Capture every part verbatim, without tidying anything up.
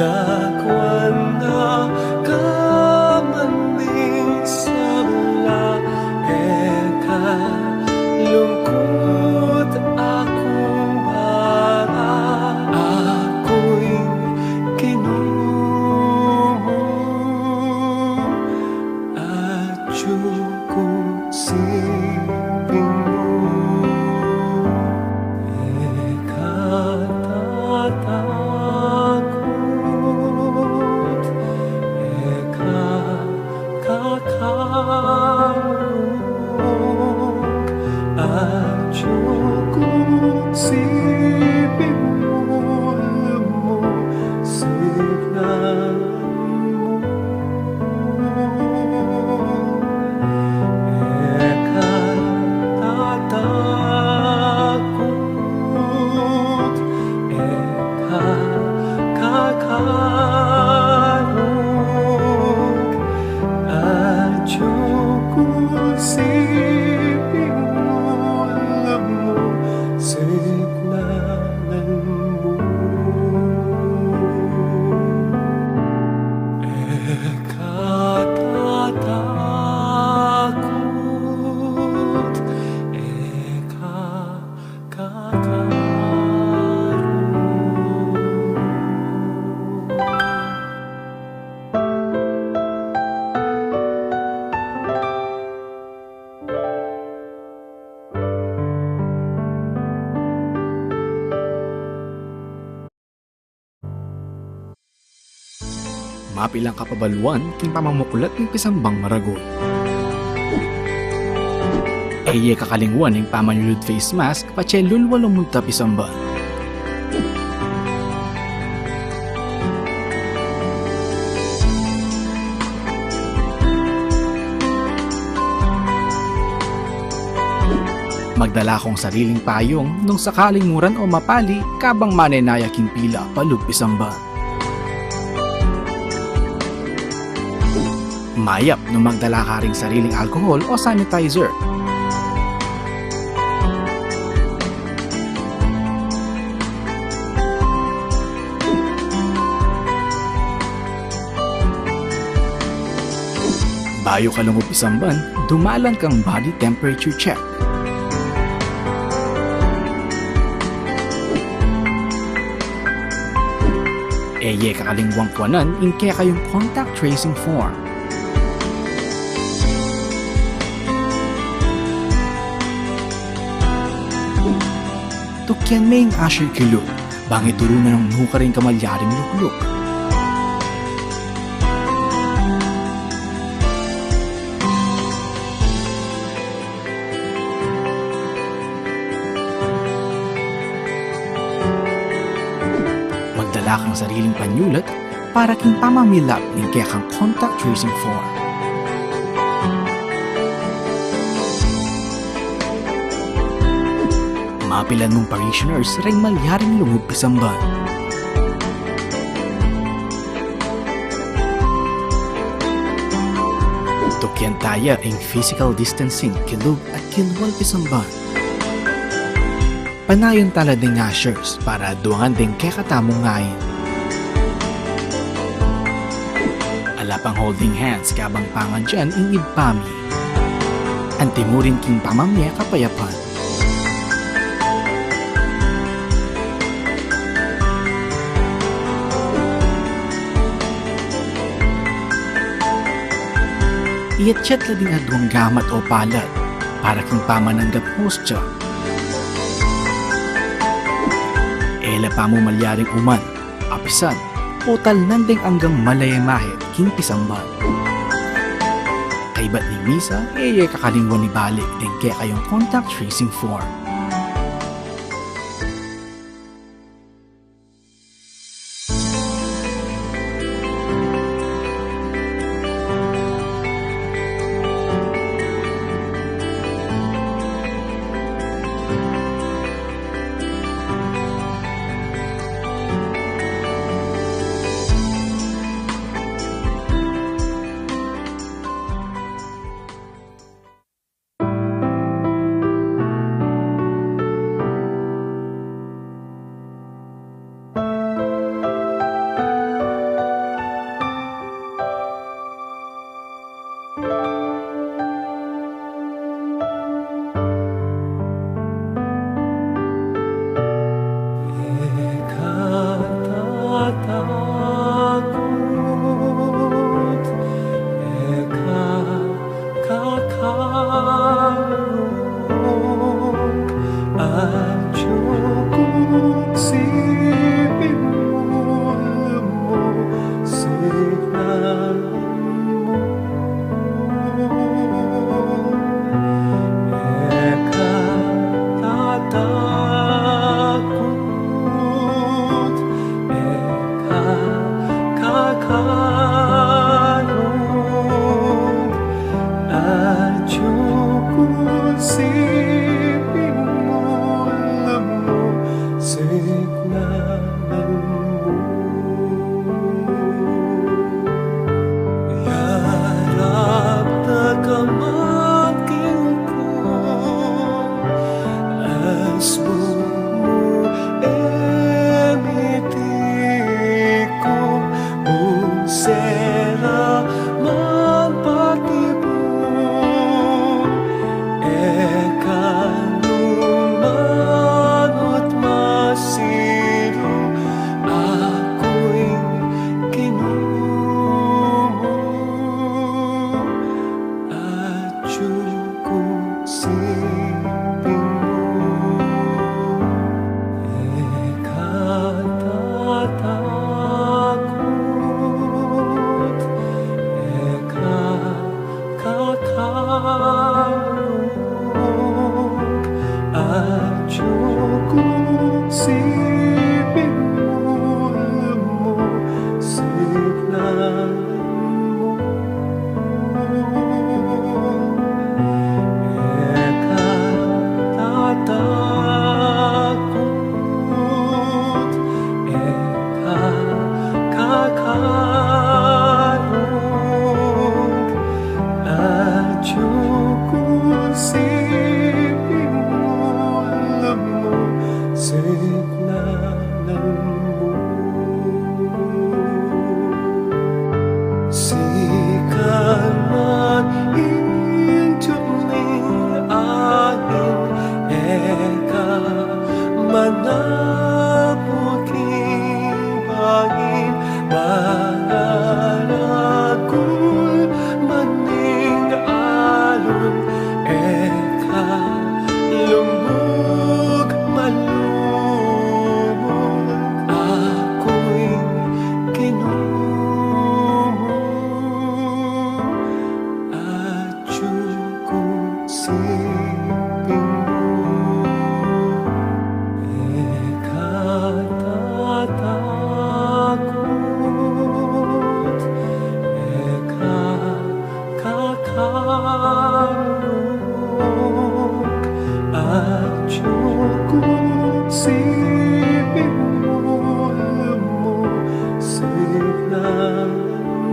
Dakwan na ka man ning sabla, e ka lungkut, aku ing bala, aku ing Ginu mu, atyu ku king siping mu. E ka tatakut, e ka kakalung, atyu ku king siping mu, lumusignan mu. E ka tatakut, e ka kakalung, atyu ku king siping mu, lumusignan mu. E ka tatakut, e ka kakalung. Mapilan kapabaluan king pamamuklat ning pisambang maragul. E ye kakalingwan ing pamanyulud face mask patse lulwa lumunta pisamban. Magdala kung sariling payung nung sakaling muran o mapali kabang manenaya king pila palub pisamban. Mayap nung magdala ka ring sariling alcohol o sanitizer. Bayu ka lungub pisamban, dumalan kang body temperature check. E ye kakalingwang kuanan ing kekayung contact tracing form. Tukian me ing usher kilub, bang ituru na nung nukarin ka malyaring lukluk. Magdala kang sariling panyulat para king pamamilap ning kekang contact tracing form. Mapilan mung parishioners ring malyaring lungub pisamban. Tukian taya ing physical distancing kilub at kilwal pisamban. Panayan tala ding ushers para duangan ding kekatamung ngain. Ala pang holding hands kabang pangadyan ing Ibpa mi. Antimurin king pamamie kapayapan. Iyatyat la ding aduang gamat o palad para king pamananggap hostya. E la pamu malyaring uman, apisan, o talnan ding anggang malaya mahit king pisamban. Kaybat ning misa, e ye kakalingwan ibalik ding kekayung contact tracing form. Mangalagul man ing alun, e ka lungmug malumug, aku ing Ginu mu, atyu ku siping mu. E ka tatakut, e ka kakaruk, atyu ku siping mu, lumusignan mu.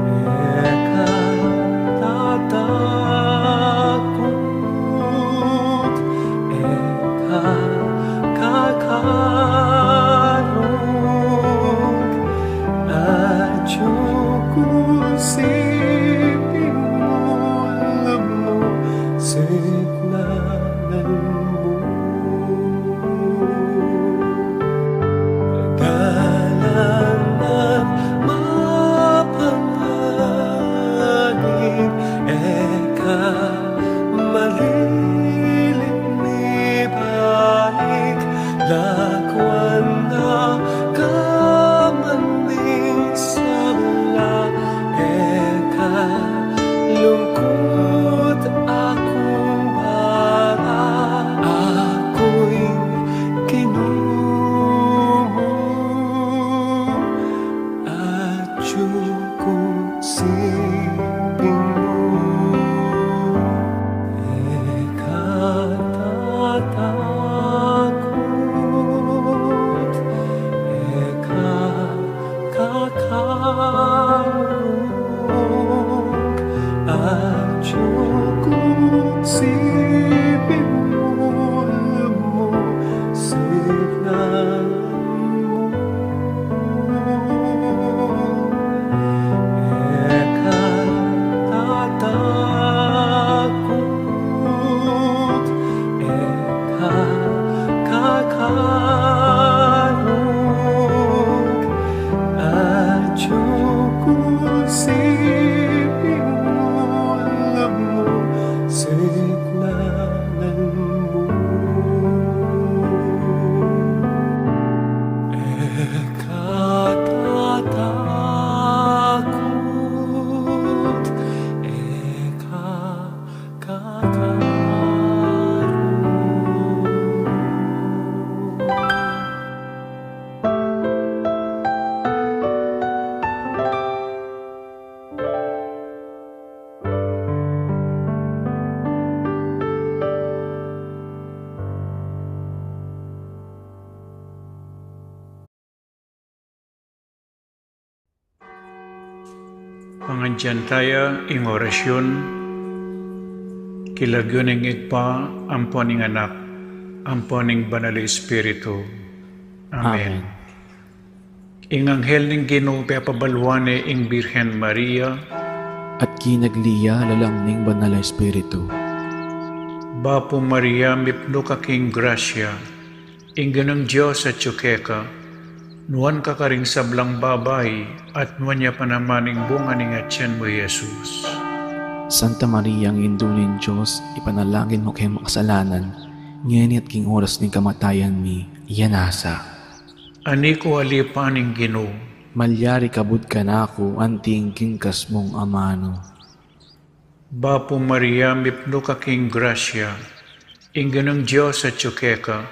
E ka tatakut, e ka kakaruk, atyu ku siping mu, lumusignan mu. Dalan at mapanganib, e ka maliling mibalik, lakwan na ka man ning sabla, e ka lungkut akung bara, aku ing Ginu mu, atyu ku siping mu. E ka tatakut, e ka kakaruk, atyu ku siping mu, lumusignan mu. E ka tatakut, e ka kakaruk, atyu ku siping mu, lumusignan mu. E ka tatakut, e ka kakaruk. Pangadyan taya ing orasyun, king lagyu ning Ibpa, ampo ning Anak, ampo ning Banal a Espiritu. Amen. Amen. Ing anghel ning Ginu pepabaluan ne ing Birhen Maria. At kinagli ya lalam ning Banal a Espiritu. Bapu Maria, mipnu ka king grasya, ing Ginung Dios atyu keka, nuan ka karing sablang babai, at nuan ya pa naman ing bunga ning atian mu, i Jesus. Santa Maria, Indu ning Dios, ipanalangin mu keng makasalanan, ngeni at king oras ning kamatayan mi. Amen. Ani ku alipan ing Ginu. Malyari kabud kanaku anti ing kingkas mung amanu. Bapu Maria, mipnu ka king grasya, ing Ginung Dios atyu keka,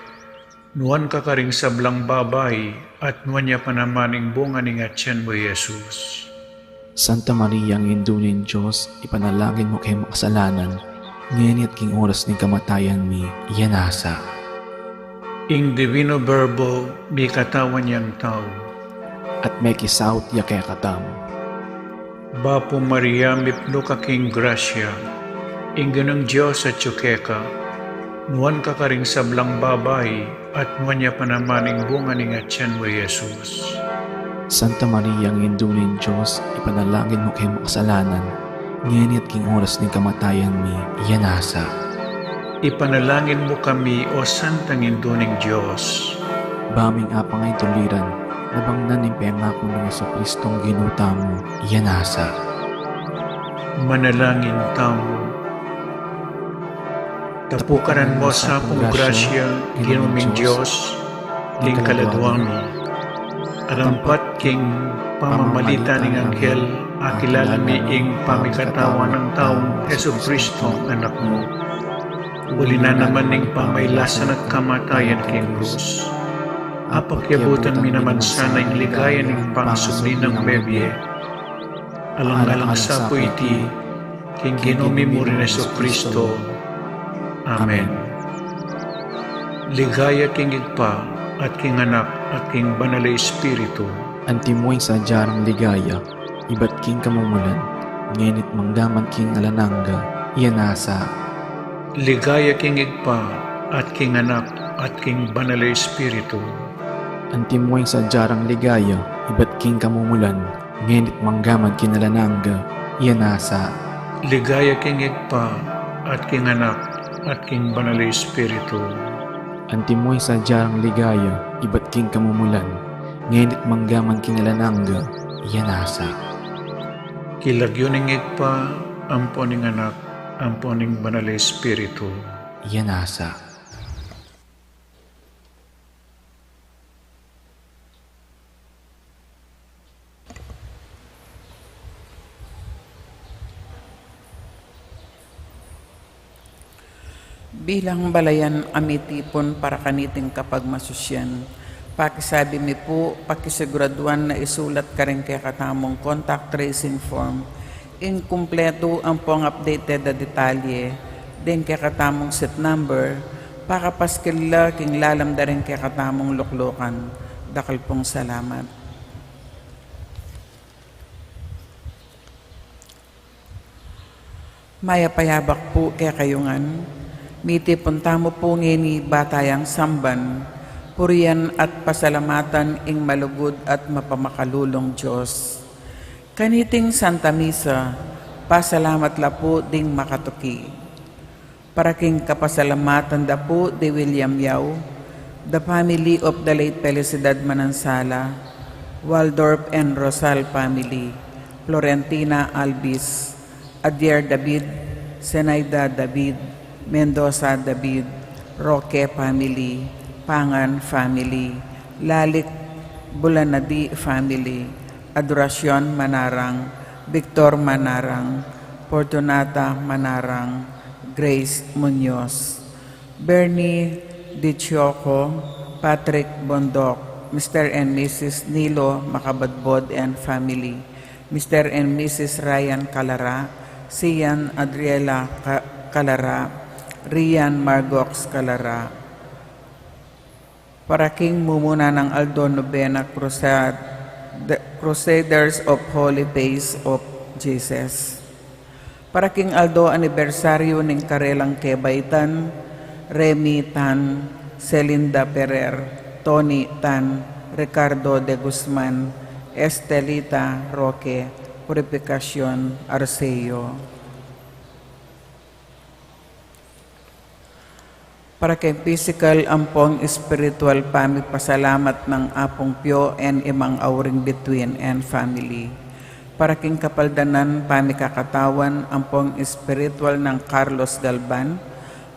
nuan ka karing sablang babai, at nuan ya pa naman ing bunga ning atian mu, i Jesus. Santa Maria, Indu ning Dios, ipanalangin mu keng makasalanan, ngeni at king oras ning kamatayan mi. Amen. Ing Divino Verbo mikatawan yang tau. At mekisaut ya kekatamu. Bapu Maria, mipnu ka king grasya, ing Ginung Dios atyu keka, nuan ka karing sablang babai, at nuan ya pa naman ing bunga ning atian mu, i Jesus. Santa Maria, Indu ning Dios, ipanalangin mu keng makasalanan, ngeni at king oras ning kamatayan mi. Amen. Ipanalangin mu kami, O Santang Indu ning Dios. Ba ming apang a ituliran, nabangnan ing pengaku nang Jesucristong Ginu tamu, iya nasa. Manalangin tamu. Tapukanan mu sa pung grasya, Ginu ming Dios, king kaladwa mi. Alampat king pamamagitan ning anghel, akilala mi ing pamikatawan nang taung Jesucristong Anak mu. Uli na naman ning pamailasan at kamatayan king krus. Apakyabutan mi naman sana ing ligaya ning pangasubli nang mebie. Alang-alang sa pu iti, king Ginu mi murin Jesucristo. Amen. Ligaya king Ibpa, at king Anak, at king Banal a Espiritu. Antimo ing sadya rang ligaya, ibat king kamumulan, ngeni at manggaman king alang angga, iya nasa. Ligaya king Ibpa, at king Anak, at king Banal a Espiritu. Antimo ing sadya rang ligaya, ibat king kamumulan, ngeni at manggaman king alang angga, iya nasa. Ligaya king Ibpa, at king Anak, at king Banal a Espiritu. Antimo ing sadya rang ligaya, ibat king kamumulan, ngeni at manggaman king alang angga, iya nasa. King lagyu ning Ibpa, ampo ning Anak, ampo ning Banal a Espiritu. Iya nasa. Bilang balayan a mitipun para kaniting kapagmasusyan, pakisabi mi pu, pakisiguraduan na isulat karing kekatamung contact tracing form ing kumpletu ampong updated a detalye ding kekatamung seat number, pakapaskil la king lalam da ring kekatamung luklukan. Dakal pung salamat. Mayap a yabak pu kekayu ngan. Mitipun tamu pu ngeni ba tayang samban, purian at pasalamatan ing malugud at mapamakalulung Dios. Kaniting Santa Misa, pasalamat la pu ding makatuki. Para king kapasalamatan da pu di William Yao, the family of the late Felicidad Manansala, Waldorf and Rosal family, Florentina Albis, Adier David, Zenaida David, Mendoza David, Roque family, Pangan family, Lalik Bulanadi family, Adoracion Manarang, Victor Manarang, Fortunata Manarang, Grace Muñoz, Bernie Dichioco, Patrick Bondoc, Mister and Missus Nilo Macabadbod and family, Mister and Missus Ryan Calara, Sian Adriela Ca-, Calara, Rian Margox Calara. Para king mumuna nang aldo, nobena Crusad-, Crusaders of Holy Face of Jesus. Para king aldo anibersaryu ning karelang kebaitan, Remy Tan, Celinda Ferrer, Tony Tan, Ricardo de Guzman, Estelita Roque, Purificacion Arceo. Para king pisikal ampong espiritual pamipasalamat nang Apung Pio and Imang Auring Bituin and family. Para king kapaldanan pamikakatawan ampong espiritual nang Carlos Galban,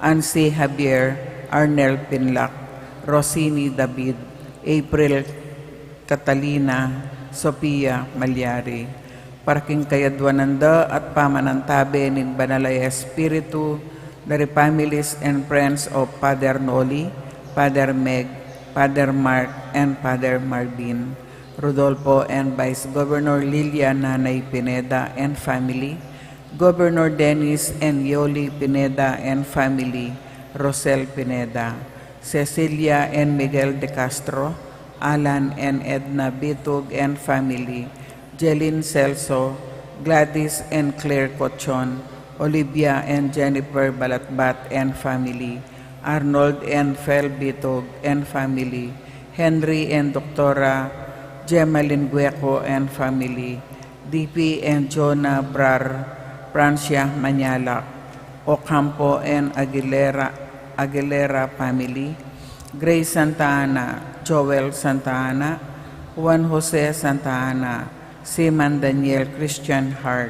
Ansi Javier, Arnel Pinlac, Rosini David, April Catalina, Sofia Malyari. Para king kayadwanan da at pamanantabe ning Banal a Espiritu, the families and friends of Father Noli, Father Meg, Father Mark, and Father Marvin, Rodolfo and Vice Governor Lilia Nanay Pineda and family, Governor Dennis and Yoli Pineda and family, Rosel Pineda, Cecilia and Miguel de Castro, Alan and Edna Bitug and family, Jelin Celso, Gladys and Claire Cochon, Olivia and Jennifer Balatbat and family, Arnold and Fel Bitug and family, Henry and Doctora Gemma Lingueco and family, D P and Jonah Brar, Francia Mañalac, Ocampo and Aguilera, Aguilera family, Grace Santa Ana, Joel Santa Ana, Juan Jose Santa Ana, Seaman Daniel Christian Hart,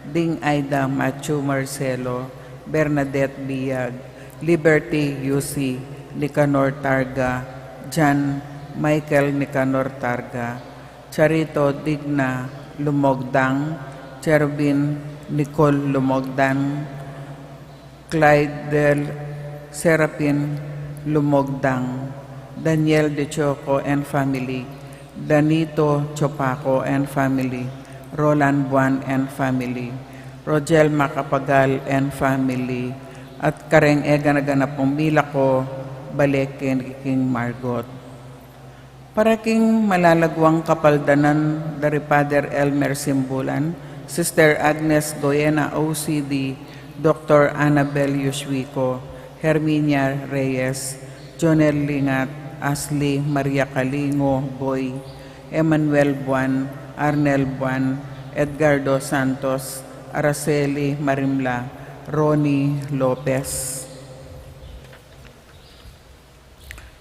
Ding Aida Matthew Marcelo, Bernadette Biag, Liberty Yusi, Nicanor Targa, John Michael Nicanor Targa, Charito Digna Lumogdang, Cherubin Nicole Lumogdang, Clyde Serapin Lumogdang, Daniel De Choco and family, Danito Chopaco and family, Roland Buan and family, Rogel Macapagal and family, at kareng e gana-ganapung milako, bale king Margot. Para king malalaguang kapaldanan da ri Father Elmer Simbulan, Sister Agnes Goyena O C D, Doctor Annabel Yoshwiko, Herminia Reyes, Jonel Lingat, Ashley Maria Calingo Boy, Emmanuel Buan, Arnel Buan, Edgardo Santos, Araceli Marimla, Ronnie Lopez.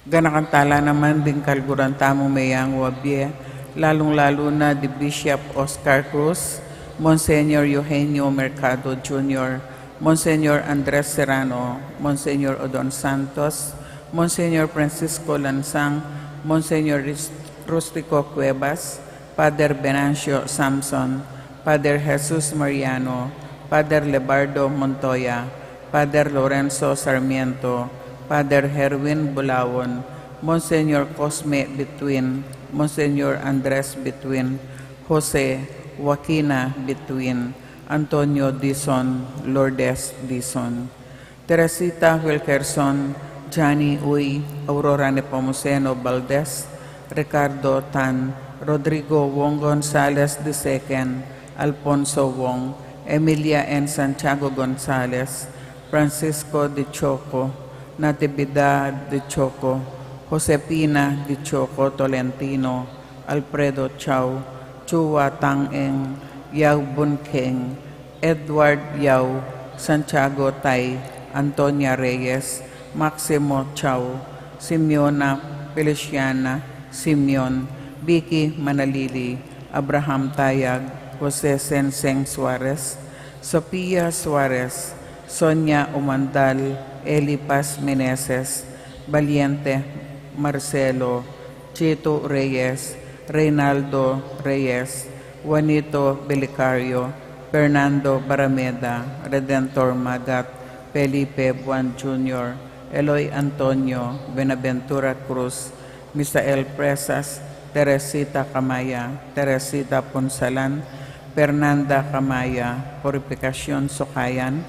Ganakan tala naman ding kaluguran tamung meyang wabie, lalung-lalu na di Bishop Oscar Cruz, Monsignor Eugenio Mercado Junior, Monsignor Andres Serrano, Monsignor Odon Santos, Monsignor Francisco Lansang, Monsignor Ris-, Rustico Cuevas, Father Venancio Samson, Father Jesus Mariano, Father Lebardo Montoya, Father Lorenzo Sarmiento, Father Herwin Bulaon, Monsignor Cosme Bituin, Monsignor Andres Bituin, Jose Joaquina Bituin, Antonio Dizon, Lourdes Dizon, Teresita Wilkerson, Johnny Uy, Aurora Nepomuceno Valdez, Ricardo Tan, Rodrigo Wong Gonzales the second, Alfonso Wong, Emilia and Santiago Gonzales, Francisco de Choco, Natividad de Choco, Josefina de Choco Tolentino, Alfredo Chau, Chua Tang Eng, Yau Bun Keng, Edward Yau, Santiago Tai, Antonia Reyes, Maximo Chau, Simeona Feliciana, Simeon, Vicky Manalili, Abraham Tayag, Jose Senseng Suarez, Sophia Suarez, Sonia Umandal, Elipas Meneses, Valiente Marcelo, Chito Reyes, Reynaldo Reyes, Juanito Belicario, Fernando Barameda, Redentor Magat, Felipe Buan Junior, Eloy Antonio, Buenaventura Cruz, Misael Presas, Teresita Camaya, Teresita Punsalan, Fernanda Camaya, Purificacion Sukayan,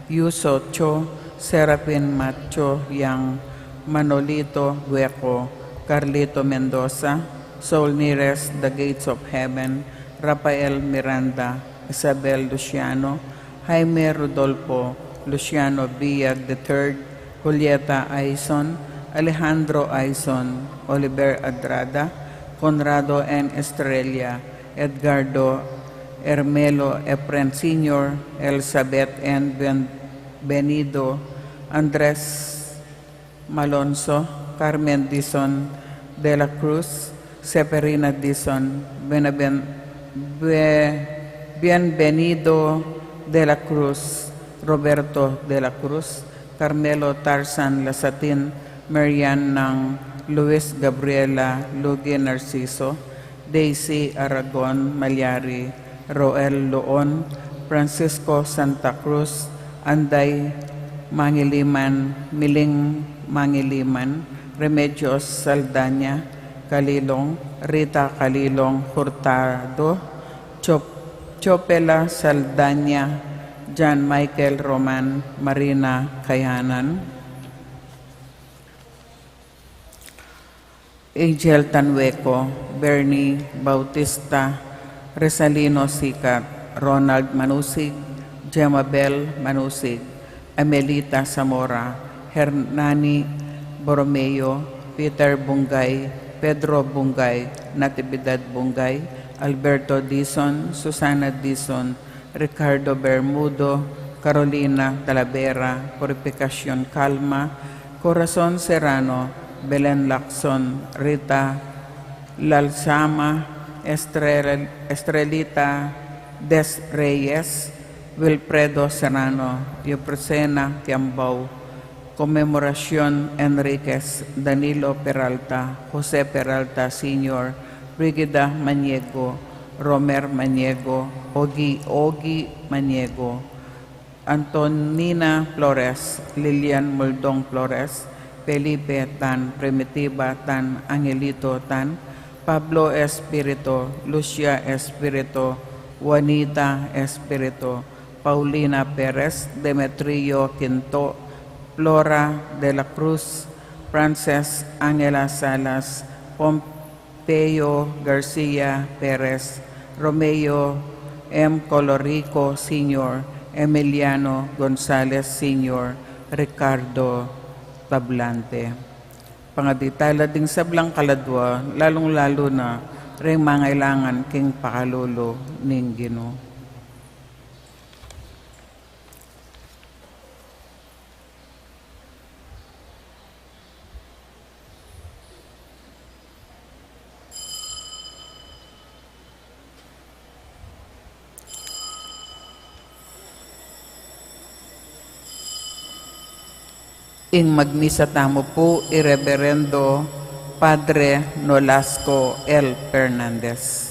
Yuso Cho, Serafin Macho Yang, Manolito Gueco, Carlito Mendoza, Saul Nires, The Gates of Heaven, Rafael Miranda, Isabel Luciano, Jaime Rodolfo, Luciano Biag the third, Julieta Aison, Alejandro Aison, Oliver Adrada, Conrado N. Estrella, Edgardo Hermelo Efren Senior, Elizabeth N. Bienvenido, Andres Malonzo, Carmen Dizon de la Cruz, Seferina Dizon, Benaven-, Be-, Bienvenido de la Cruz, Roberto de la Cruz, Carmelo Tarzan Lasatin, Marian Nang, Luis Gabriela Lugi Narciso, Daisy Aragon Malyari, Roel Loon, Francisco Santa Cruz, Anday Mangiliman, Miling Mangiliman, Remedios Saldana Calilong, Rita Calilong Hurtado, Chop-, Chopela Saldana, John Michael Roman, Marina Kayanan, Angel Tanweco, Bernie Bautista, Resalino Sicat, Ronald Manusig, Gemabel Manusig, Amelita Zamora, Hernani Borromeo, Peter Bungay, Pedro Bungay, Natividad Bungay, Alberto Dizon, Susana Dizon, Ricardo Bermudo, Carolina Talavera, Purificacion Calma, Corazon Serrano, Belen Lacson, Rita Lalsama, Estrel-, Estrelita Des Reyes, Wilfredo Serrano, Yuprisena Tiambao, Conmemoracion Enriquez, Danilo Peralta, Jose Peralta Senior, Brigida Maniego, Romer Maniego, Ogi, Ogi Maniego, Antonina Flores, Lilian Muldong Flores, Felipe Tan, Primitiva Tan, Angelito Tan, Pablo Espirito, Lucia Espirito, Juanita Espirito, Paulina Perez, Demetrio Quinto, Flora de la Cruz, Frances Angela Salas, Pom-, Teo Garcia Perez, Romeo M. Colorico Senior, Emiliano Gonzalez Senior, Ricardo Tablante. Pangadi tala ding sablang kaladua, lalung-lalu na ring mangailangan king pakalulu ning Ginu. Ing magmisa tamu pu i Reverendo Padre Nolasco L. Fernandez.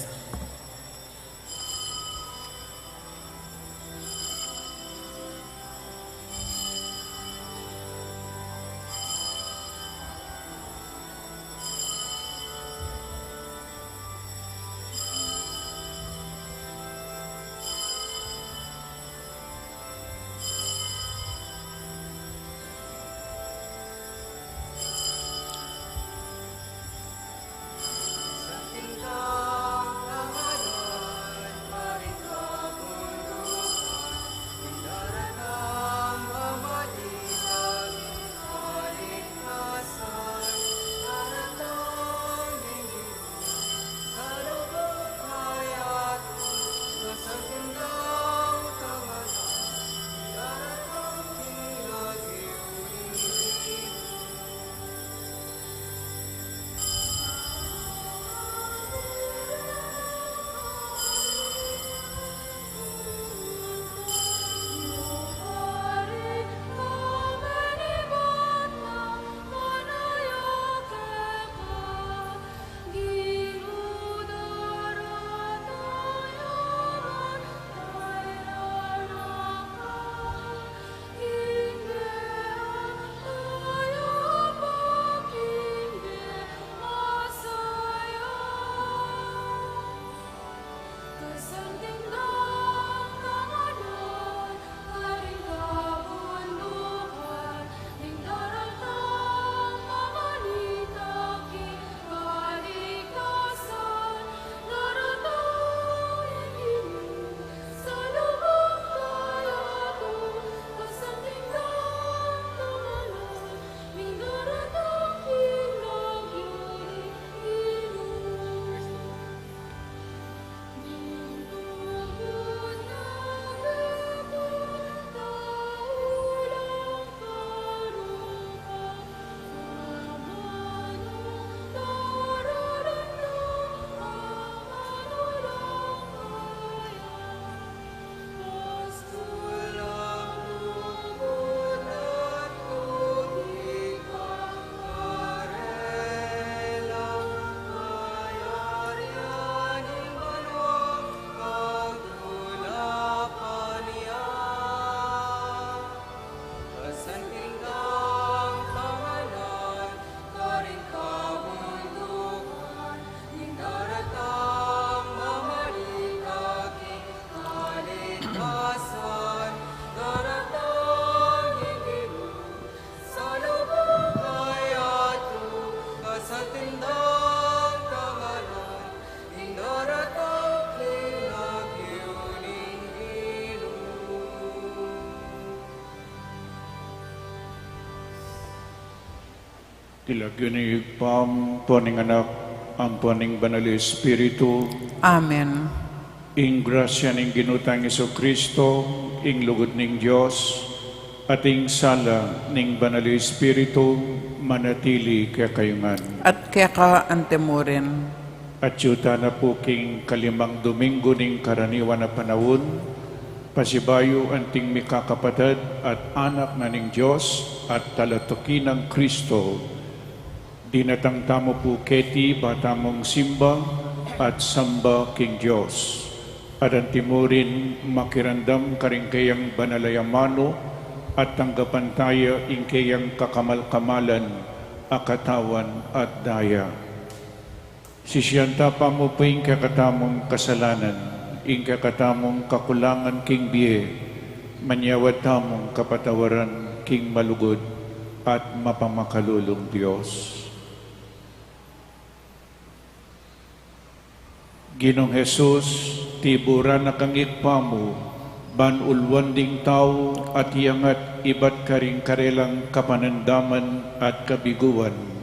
King lagyu ning Ibpa, ampo ning Anak, ampo ning Banal Espiritu. Amen. Ing grasya ning Ginu tang Jesucristo, ing lugud ning Dios, at ing sala ning Banal Espiritu, Manatili kekayu ngan. At keka antimurin. At yu tana pu king kalimang Domingo ning karaniwan a panaun, pasibayu anting mikakapatad at anak na ning Dios at talatuki nang Kristo, dinatang tamu pu keti ba tamung simba at samba king Dios. At antimurin makiramdam karing keyang banal a amanu at tanggapan taya ing keyang kakamal-kamalan a katawan at daya. Sisian ta pa mu pu ing kekatamung kasalanan, ing kekatamung kakulangan king bie, manyawad tamung kapatawaran king malugud at mapamakalulung Dios. Ginung Jesus, tiburan na kang Ibpa mu, ban uluan ding tau at iyangat ibat karing karelang kapanandaman at kabiguan.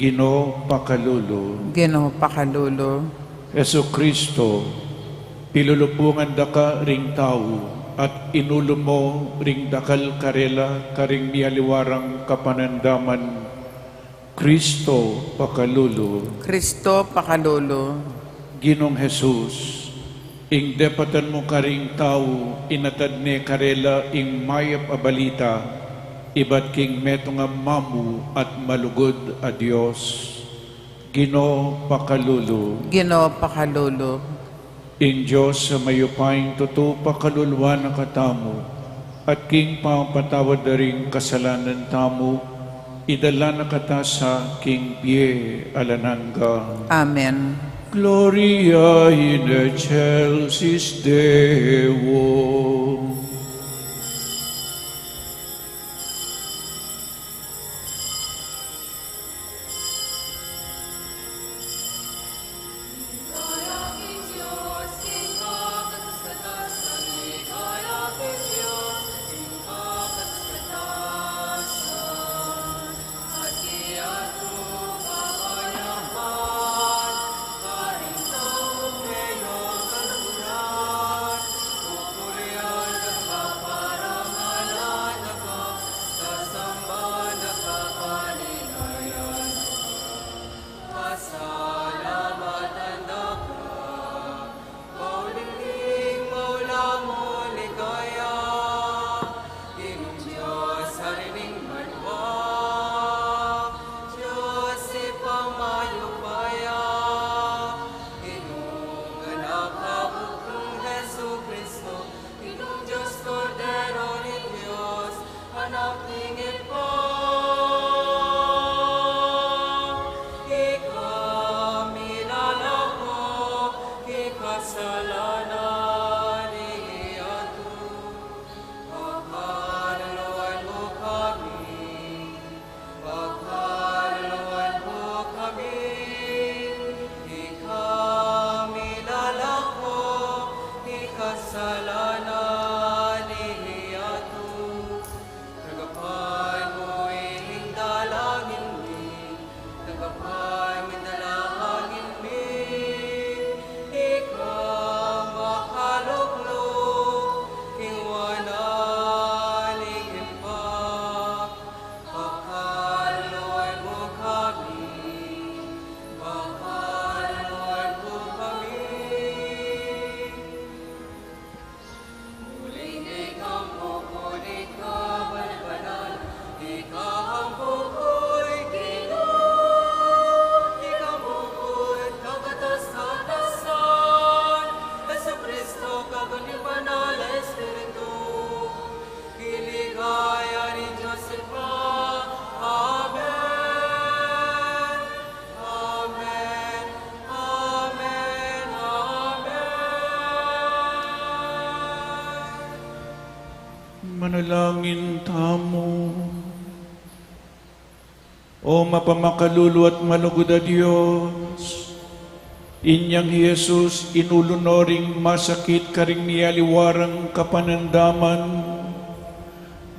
Ginu, pakalulu. Ginu, pakalulu. Jesucristo, pilulubungan da ka ring tau at inulu mu ring dakal karela karing mialiwa rang kapanandaman. Cristo, pakalulu. Cristo, pakalulu. Ginung Jesus, ing depatan mu karing tau, inatad ne karela ing mayap a balita ibat king metung a mamu at malugud a Dios. Ginu, pakalulu. Ginu, pakalulu. Ing Dios a mayupayang tutu pakaluluan na katamu, at king pamapatawad da ring kasalanan tamu, idala na kata sa king bie alang angga. Amen. Gloria in excelsis Deo. Ginung Dios, Kordero ning Dios, Anak ning Ibpa, ika milalako king kasalanan ning yatu. Pakaluluan mu kami. Pakaluluan mu kami, ika milalako king kasalanan ning yatu. Tanggapan mu ing dalangin mi, tanggapan mu ing dalangin mi, ika makalukluk king wanan ning Ibpa. Pakaluluan mu kami, pakaluluan mu kami. Uling ika ang bukun ning kabanal-banal, ika ang bukun ning Ginu, ika ang bukun ning kakatas-katasan, Jesucristo, kayabe ning Banal a Espiritu. King ligaya ning Dios Ibpa. Amen. Amen. Amen. Amen. Manalangin tamu. O mapamakalulu at malugud a Dios, inyang hi Jesus inulu no ring masakit karing mialiwa rang kapanandaman,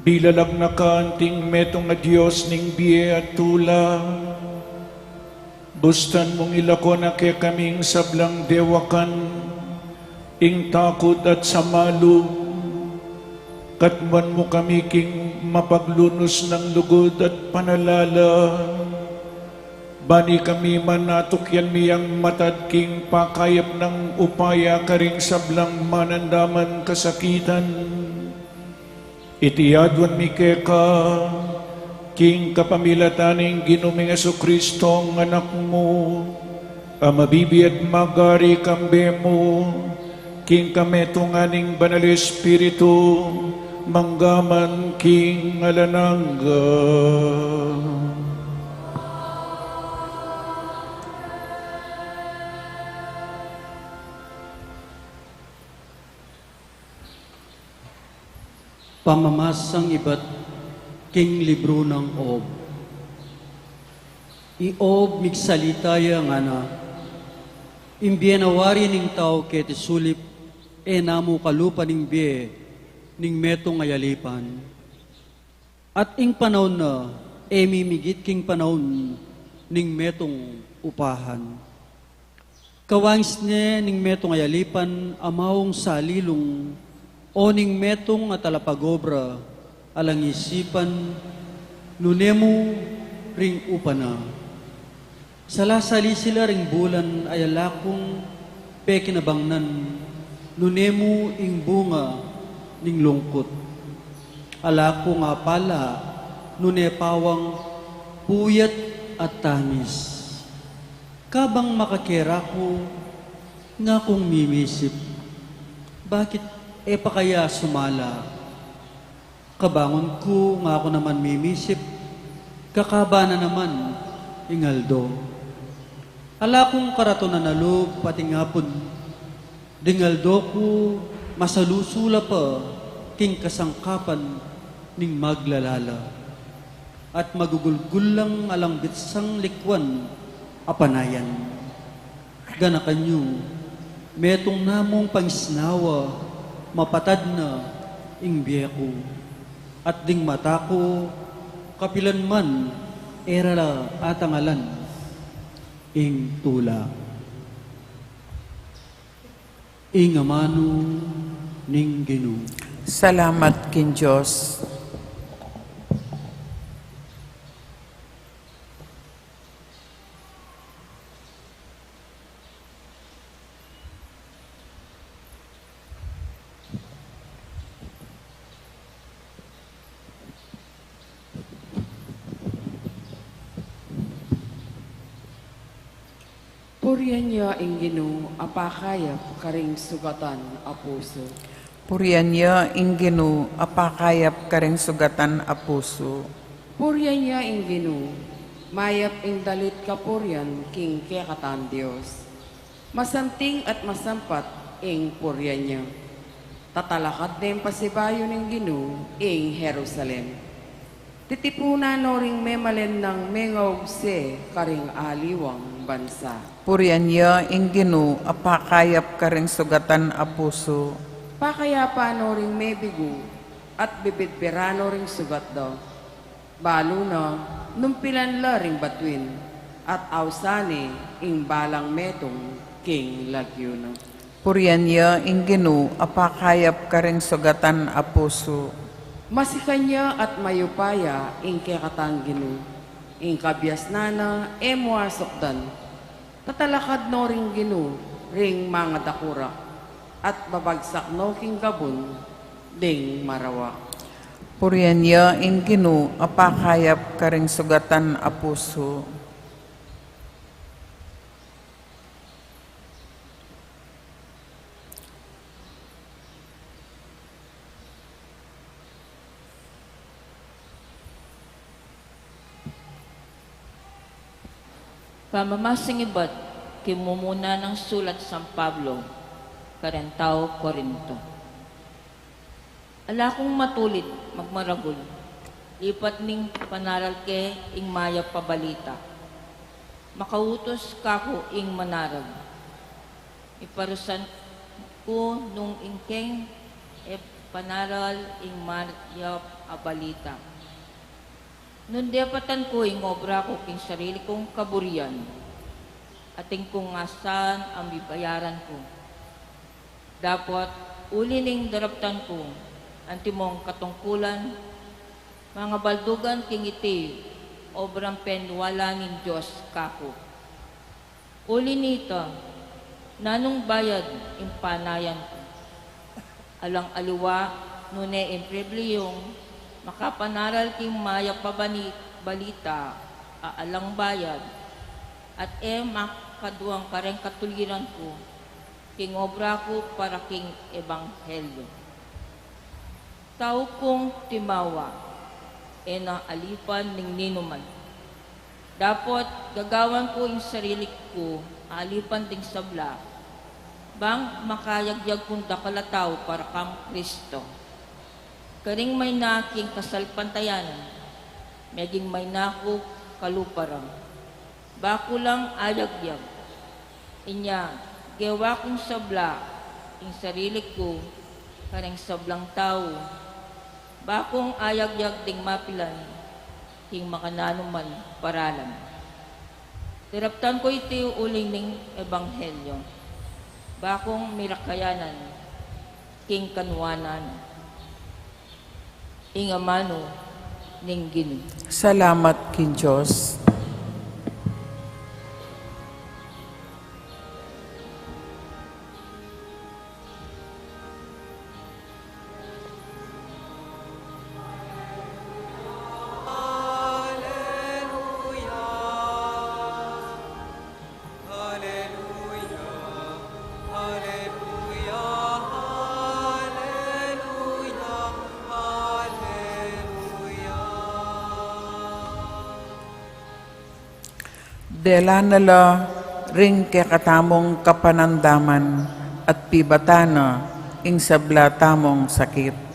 bilalag na ka anting metung a Dios ning bie at tula. Bustan mung ilako na kekaming sablang dewakan ing takut at samalub, katmuan mu kami king mapaglunus nang lugud at panalala. Bani kami man atukyan mi yang matad king pakayap nang upaya karing sablang manandaman kasakitan. Iti aduan mi keka, king kapamilatan ning Ginu ming Jesucristo, Anak mu, a mabibie at magari kambe mu, king kametungan ning Banal Espiritu, mangga man king alang angga. Pamamasang ibat king libru nang Ob. I Ob migsalita ya ngana, ing bie na wari ning tau keti sulip, e na mu kalupa ning bie ning metung a yalipan. At ing panaun na, e mimigit king panaun ning metung upahan. Kawangis ne ning metung a yalipan a maung salilung, o ning metung a talapagobra, alang isipan, nune mu ring upa na. Salasali sila ring bulan a ala kung pekinabangnan, nune mu ing bunga ning lungkut. Ala kung apala, nune pawang puyat at tamis. Kabang makakera ku, ngakung mimisip, bakit e pa kaya sumala? Kabangun ku, ngaku naman mimisip, kakaba na naman ing aldo. Ala kung karatunan a lub pati ngapun, ding aldo ku masalusu la pa king kasangkapan ning maglalala, at magugulgul lang alang bitsang likuan a panayan. Ganakan yu, metung na mung pangisnawa, mapatad na ing bie ku, at ding mata ku, kapilan man e ra la atangalan ing tula. Ing amanu ning Ginu. Salamat king Dios. Purian ya ing Ginu a pakayap karing sugatan a pusu. Purian ya ing Ginu a pakayap karing sugatan a pusu. Purian ya ing Ginu, mayap ing dalit kapurian king kekatang Dios. Masanting at masampat ing purian ya. Tatalakad neng pasibayu ning Ginu ing Jerusalem. Titipunan no ring memalen nang mengaugse karing aliwang bansa. Purian ya ing Ginu a pakayap karing sugatan a pusu. Pakayapan no ring mebigu at bibidbiran no ring sugat da. Balu na, numpilan la ring batuin, at ausan ne ing balang metung king lagyu na. Purian ya ing Ginu a pakayap karing sugatan a pusu. Masikan ya at mayupaya ing kekatang Ginu, ing kabiasnan na e mu asukdan. Tatalakad no ring Ginu ring mangadakurak, at babagsak no king gabun ding marawak. Purian ya ing Ginu a pakayap karing sugatan a pusu. Pamamasang ibat king mumuna nang sulat San Pablo karing tau Corinto. Ala kung matulid magmaragul, lipat ning panaral ke ing mayap a balita. Makautus kaku ing manarag. Iparusan ku nung ing keng e panaral ing mayap a balita. Nung depatan ku ing obra ku king sarili kung kaburian, atin kung asan ang bibayaran ku. Dapot uli ning daraptan ku antimong katungkulan, Mangabaldugan king iti obrang peniwala ning Dios kaku. Uli nita, nanung bayad ing panayan ku? Alang aliwa, nune ing pribilehung makapanaral king mayap a bani-, balita a alang bayad, at e makaduang kareng katuliran ku king obra ku para king ebanghelyo. Tau kung timawa, e na alipan ning ninuman. Dapot gagawan ku ing sarili ku alipan ding sabla, bang makayagyag kung dakal a tau para kang Kristo. Karing mayna king kasalpantayanan, meging mayna ku kalupa ra. Ba ku lang ayagyag. Inya, gewa kung sabla ing sarili ku kareng sablang tau, ba kung ayagyag ding mapilan king makananuman paralan. Daraptan ku iti uling ning ebanghelyo, ba kung mirakayanan king kanuanan. Ing amanu ning Ginu. Salamat king Dios. Dela na la ring kekatamung kapanandaman at pibata na ing sabla tamung sakit.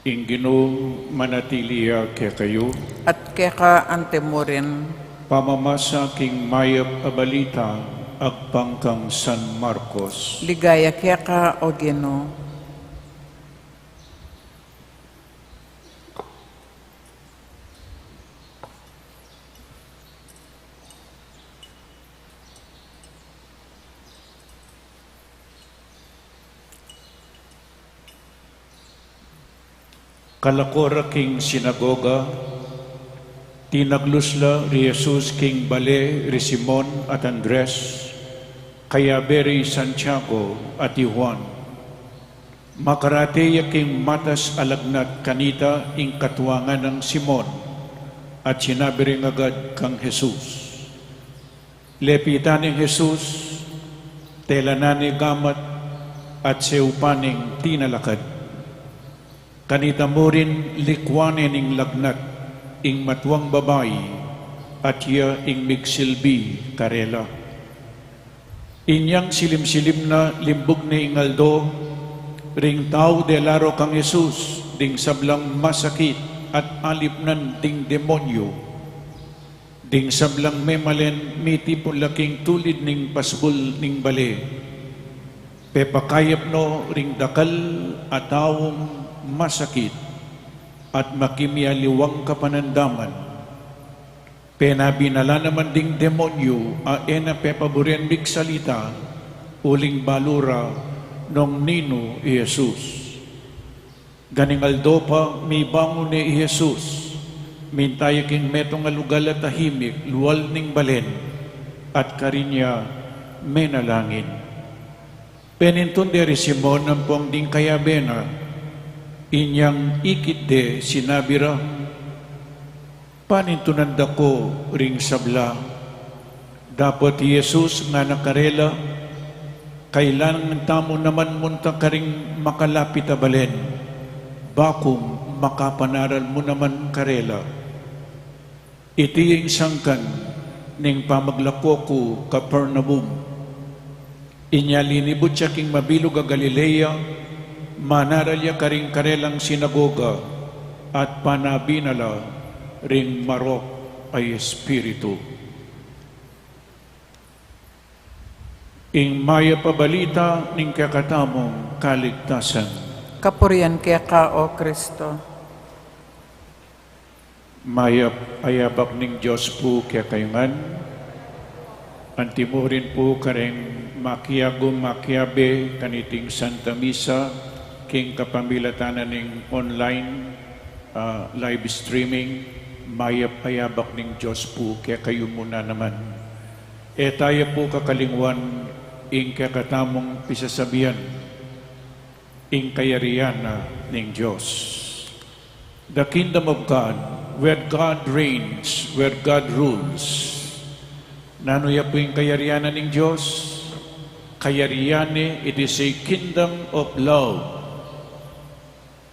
Ing Ginu manatili ya kekayu. At keka antimurin. Pamamasa king mayap a balita agpang kang San Marcos. Ligaya keka, O Ginu. Kalako ra king sinagoga, tinaglus la ri Jesus king bale ri Simon at Andres, kayabe ri Santiago at i Juan. Makarate ya king matas a lagnat kanita ing katuangan nang Simon, at sinabi ring agad kang Jesus. Lepitan neng Jesus, telanan ne gamat, at seupan neng tinalakad. Kanita murin likuan ne ning lagnat ing matuang babai, at iya ing migsilbi karela. Inyang silim-silim na limbug ne ing aldo, ring tau dela ro kang Jesus ding sablang masakit at alipnan ding demonyo. Ding sablang memalen mitipun la king tulid ning pasbul ning bale. Pepakayap no ring dakal a taung masakit at makimialiwang kapanandaman. Penabinala naman ding demonyo a e na pepaburen migsalita, uling balu ra nung ninu i Jesus. Ganing aldo pa, mibangun ne i Jesus, minta ya king metung a lugal a tahimik lual ning balen, at karin ya menalangin. Penintun de ri Simon ampong ding kayabe na, inyang ikit de sinabi ra, Panintunan da ko ring sabla. Dapot i Jesus ngana karela, Kailangan tamu naman munta karing makalapit a balen, baku makapanaral mu naman karela. Iti ing sangkan ning pamaglako ku Capernaum. Inya linibut ya king mabilug a Galilea, manaral ya karing karelang sinagoga, at panabi na la ring marok a espiritu. Ing mayap a balita ning kekatamung kaligtasan. Kapurian keka, O Kristo. Mayap a yabak ning Dios pu kekayu ngan. Antimurin pu kareng makiagum makiabe kaniting Santa Misa king kapamilatan na ning online, ah, live streaming. Mayap a yabak ning Dios pu kekayu mu na naman. E taya pu kakalingwan ing kekatamung pisasabian, ing kayarian na ning Dios. The kingdom of God, where God reigns, where God rules. Nanu ya pu ing kayarian na ning Dios? Kayarian ne, it is a kingdom of love.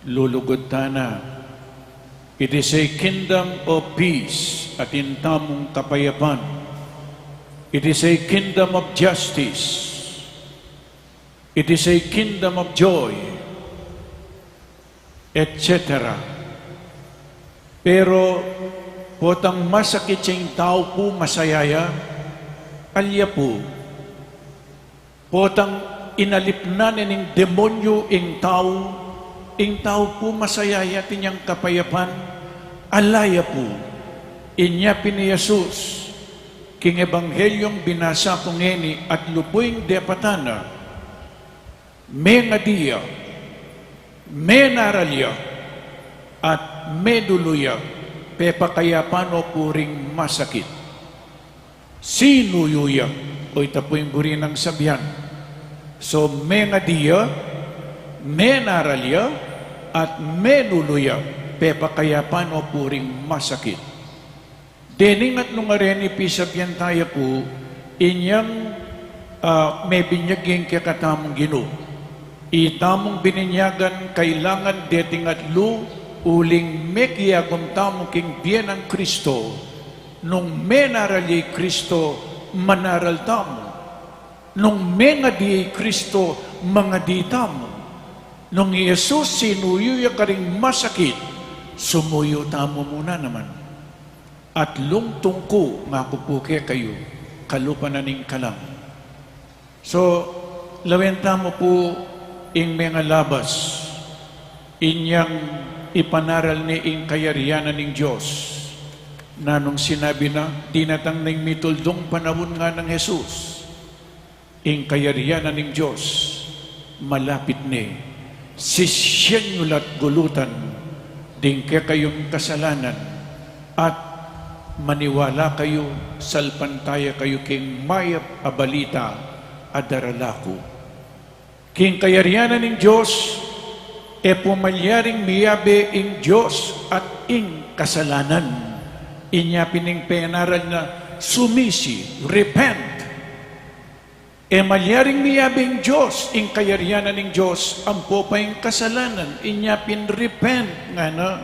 Lulugud tana. It is a kingdom of peace, atin tamung kapayapan. It is a kingdom of justice. It is a kingdom of joy, et cetera. Pero potang masakit ya ing tau pu, masaya ya, alya pu. Potang inalipnan ne ning demonyu ing tau, ing tau pu masaya ya, atin yang kapayapan, ala ya pu. Inya pin i Jesus, king Ebanghelyung binasa ku ngeni, atlu pu ing depatan na, mengadi ya, menaral ya, at medulu ya, pepakayapan no pu ring masakit. Sinuyu ya, o ita pu ing buri nang sabian. So, mengadi ya, menaral ya, at medulu ya, pepakayapan no pu ring masakit. Dening atlu ngareni pisabian taya pu, inyang, ah, mebinyag ing kekatamung Ginu. Itamung bininyagan kailangan deting atlu, uling mekiagum tamu king bie nang Kristo. Nung menaral ya i Kristo, manaral tamu. Nung mengadi ya i Kristo, mangadi tamu. Nung i Jesus sinuyu ya karing masakit, sumuyu tamu mu na naman. Atlung tungku, ngaku pu kekayu, kalupa na ning kalam. So, lawen tamu pu ing mengalabas, inyang ipanaral ne ing kayarian na ning Dios. Nanung sinabi na, dinatang na ing mituldung panaun, nganang Jesus. Ing kayarian na ning Dios malapit ne. Sisian yu la't gulutan ding kekayung kasalanan at maniwala kayu, salpantaya kayu king mayap a balita a darala ku. King kayarian na ning Dios, e pu malyaring miyabe ing Dios at ing kasalanan. Inya pin ing penaral na sumisi, repent. E malyaring miyabe ing Dios, ing kayarian na ning Dios, ampo pa ing kasalanan, inya pin repent, ngana,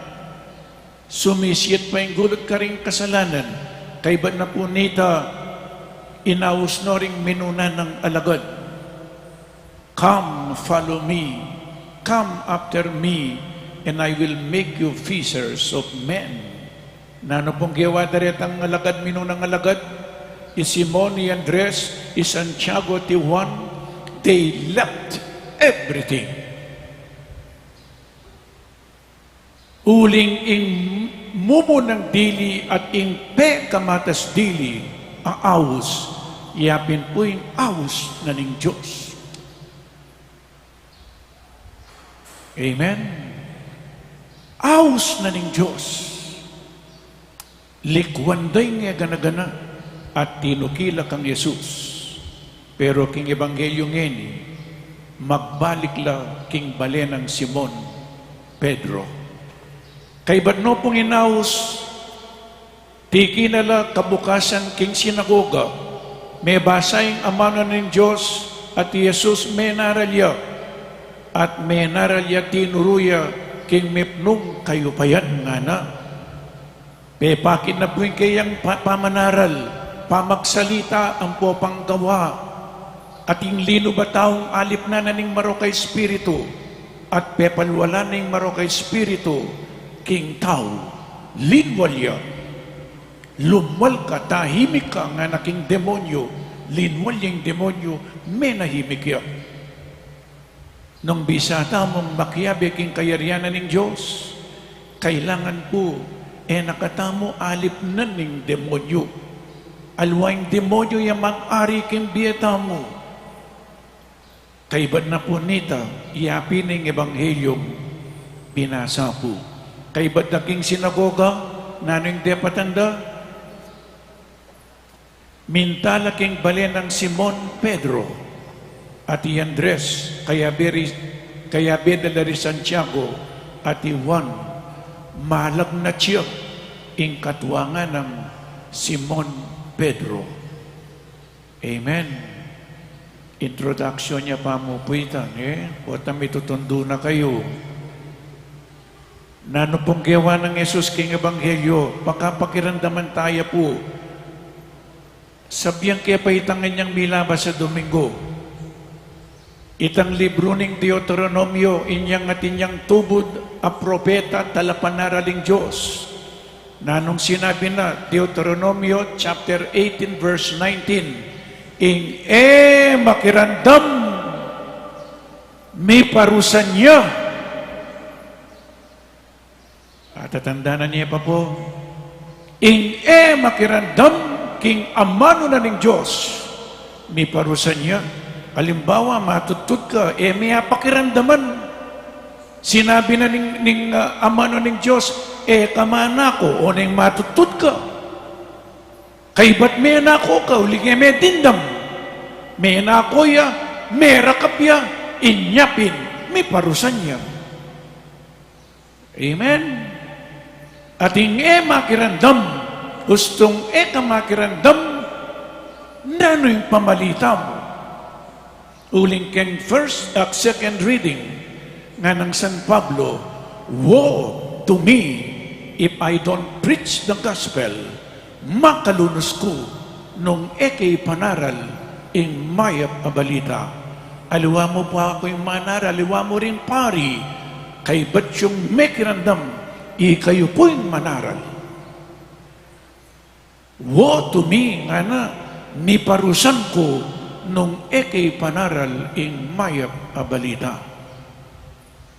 sumisi at pa ing gulut karing kasalanan. Kaybat na pu nita, inaus no ring minuna nang alagad. Come, follow me. Come after me, and I will make you fishers of men. Nanu pung gewa da retang alagad, minunang alagad? I Simon, i Andres, i Santiago, at i Juan, they left everything. Uling ing mumunang dili at ing pekamatas dili a aus, ya pin pu ing aus na ning Dios. Amen. Aus na ning Dios. Likuan da ing e gana-gana at tinuki la kang Jesus. Pero king ebanghelyo ngeni, magbalik la king bale nang Simon Pedro. Kaybat no pung inaus, tiki na la kabukasan king sinagoga, mebasa ing amanu na ning Dios, At i Jesus menaral ya, at menaral ya tinuru ya king mipnung kayupayan, ngana. Pepakit na pu ing keyang pa-, pamanaral, pamagsalita ampo panggawa, at ing linub a taung alipnan na ning marok a espiritu, at pepalwalan na ning marok a espiritu king tau. Linwal ya. Lumwal ka, tahimik ka, ngana king demonyu. Linwal ya ing demonyu, menahimik ya. Nung bisa tamung makiabe king kayarian na ning Dios, kailangan pu, e na katamu alipnan ning demonyu. Aliwa ing demonyu ya mag-ari king bie tamu. Kaybat na pu nita, yapin ing ebanghelyung binasa pu. Kaybat da king sinagoga, nanu ing depatan da? Minta la king bale nang Simon Pedro, at i Andres, kayabe ri, kayabe da la ri Santiago, at i Juan. Malagnat ya ing katuangan nang Simon Pedro. Amen. Introduction ya pa mu pu ita, e? Pota mitutundu na kayu. Nanu pung gewa nang Jesus king ebanghelyo? Pakapakiramdaman taya pu. Sabian ke pa itang inyang milabas a Domingo. Itang libru ning Deuteronomio, inyang atin yang tubud a propeta, talapanaral ning Dios. Nanung sinabi na? Deuteronomio chapter eighteen, verse nineteen, "Ing e makiramdam, miparusan ya." Atatandanan ye pa pu, "Ing e makiramdam king amanu na ning Dios, miparusan ya." Alimbawa, matuttud ka, e me apakiramdaman. Sinabi na ning, ning, ah, amanu ning Dios, "E ka manako," o neng matuttud ka. Kaybat menako ka, uling e me dimdam. Menako ya, merakap ya, inya pin, miparusan ya. Amen. At ing e makiramdam, ustung e ka makiramdam, nanu ing pamalita mu? Uling keng first, ah, second reading, nganang San Pablo, "Woe to me if I don't preach the gospel." Makalunus ku nung e ke ipanaral ing mayap a balita. Aliwa mu pu aku ing manaral, aliwa mu ring pari, kaybat yung mekiramdam, ikayu pu ing manaral. "Woe to me," ngana, "miparusan ku nung e ke ipanaral ing mayap a balita."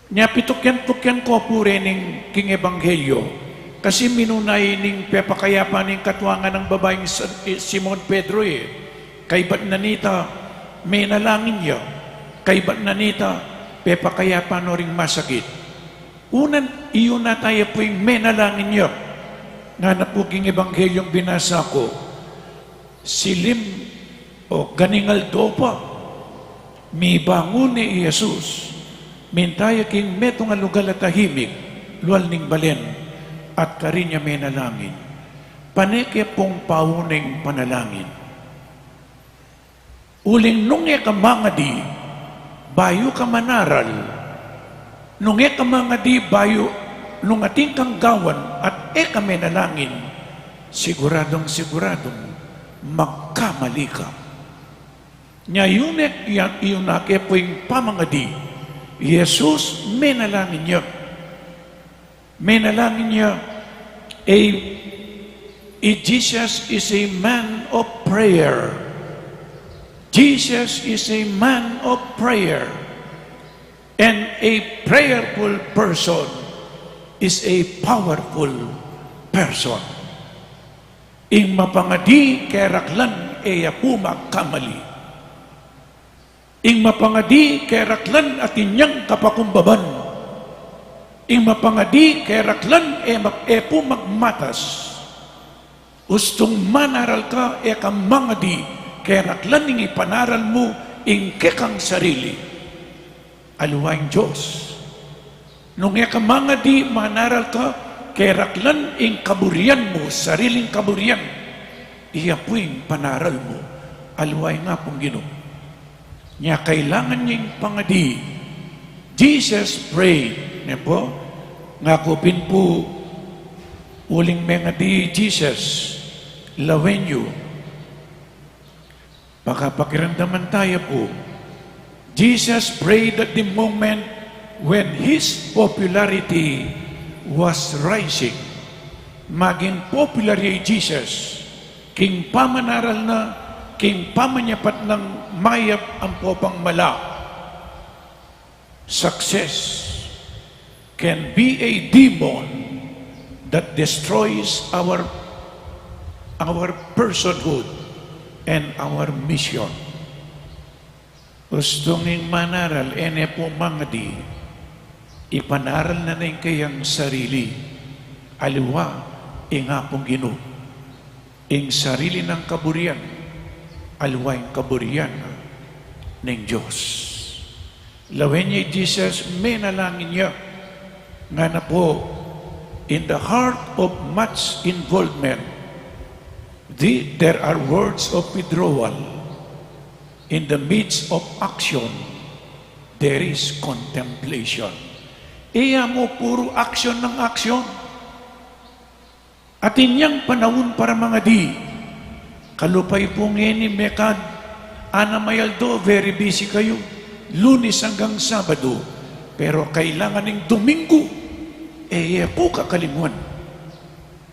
Nya pitukyan-tukyan ko pu rening king ebanghelyo, kasi minuna ining pepakayapan ning katuangan nang babaing Sa-, eh, Simon Pedro, e. Kaybat na nita, menalangin ya. Kaybat na nita, pepakayapan no ring masakit. Unan, iyuna taya pu ing menalangin ya. Ngana pu king ebanghelyung binasa ku, silim o ganing aldo pa, mibangun ne i Jesus, minta ya king metung a lugal a tahimik, lual ning balen, at karin ya menalangin. Pane ke pung pauneng panalangin. Uling nung e ka mangadi, bayu ka manaral. Nung e ka mangadi, bayu, nung atin kang gawan at e ka menalangin, siguradung-siguradung magkamali ka. Nya iyune, iya-, iyuna ke pu ing pamangadi. Jesus, menalangin ya. Menalangin ya, a, i Jesus is a man of prayer. Jesus is a man of prayer. And a prayerful person is a powerful person. Ing mapangadi keraklan e ya pu magkamali. Ing mapangadi keraklan atin yang kapakumbaban. Ing mapangadi keraklan e mag-, e pu magmatas. Ustung manaral ka, e ka mangadi keraklan ing ipanaral mu ing kekang sarili. Aliwa ing Dios. Nung e ka mangadi, manaral ka, keraklan ing kaburian mu, sariling kaburian. Iya pu ing panaral mu, aliwa ing Apung Ginu. Nya kailangan ning pangadi. Jesus prayed. Ne pu? Ngaku pin pu, uling mengadi Jesus, lawen yu. Pakapakiramdaman taya pu. Jesus prayed at the moment when his popularity was rising. Maging popular ya i Jesus king pamanaral na, king pamanyapat nang mayap ampo pang mala. Success can be a demon that destroys our, our personhood and our mission. Ustung ing manaral, e ne pu mangadi, ipanaral na ne ing kayang sarili, aliwa ing Apung Ginu. Ing sarili nang kaburian, aliwa ing kaburian ning Dios. Lawen ya i Jesus, menalangin ya. Ngana pu, in the heart of much involvement, the, there are words of withdrawal. In the midst of action, there is contemplation. E ya mu puru action nang action. Atin yang panaun para mangadi. Kalupa yu pu ngeni mekad, ana mayaldo, very busy kayu, Lunes anggang Sabado. Pero kailangan ning Domingo, e ye pu kakalinguan.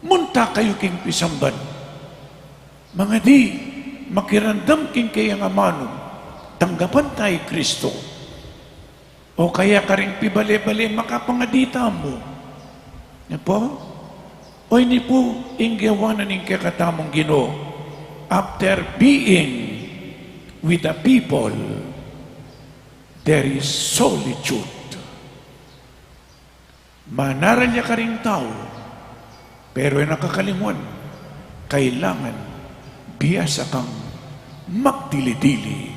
Munta kayu king pisamban. Mangadi, makiramdam king kayang amanu, tanggapan ta i Kristo. O kaya karing pibale-bale makapangadi tamu. Ne pu? O ini pu ing gewa na ning kekatamung Ginu. After being with the people, there is solitude. Manaral ya karing tau, pero e na kakalinguan, kailangan biasa kang magdili-dili,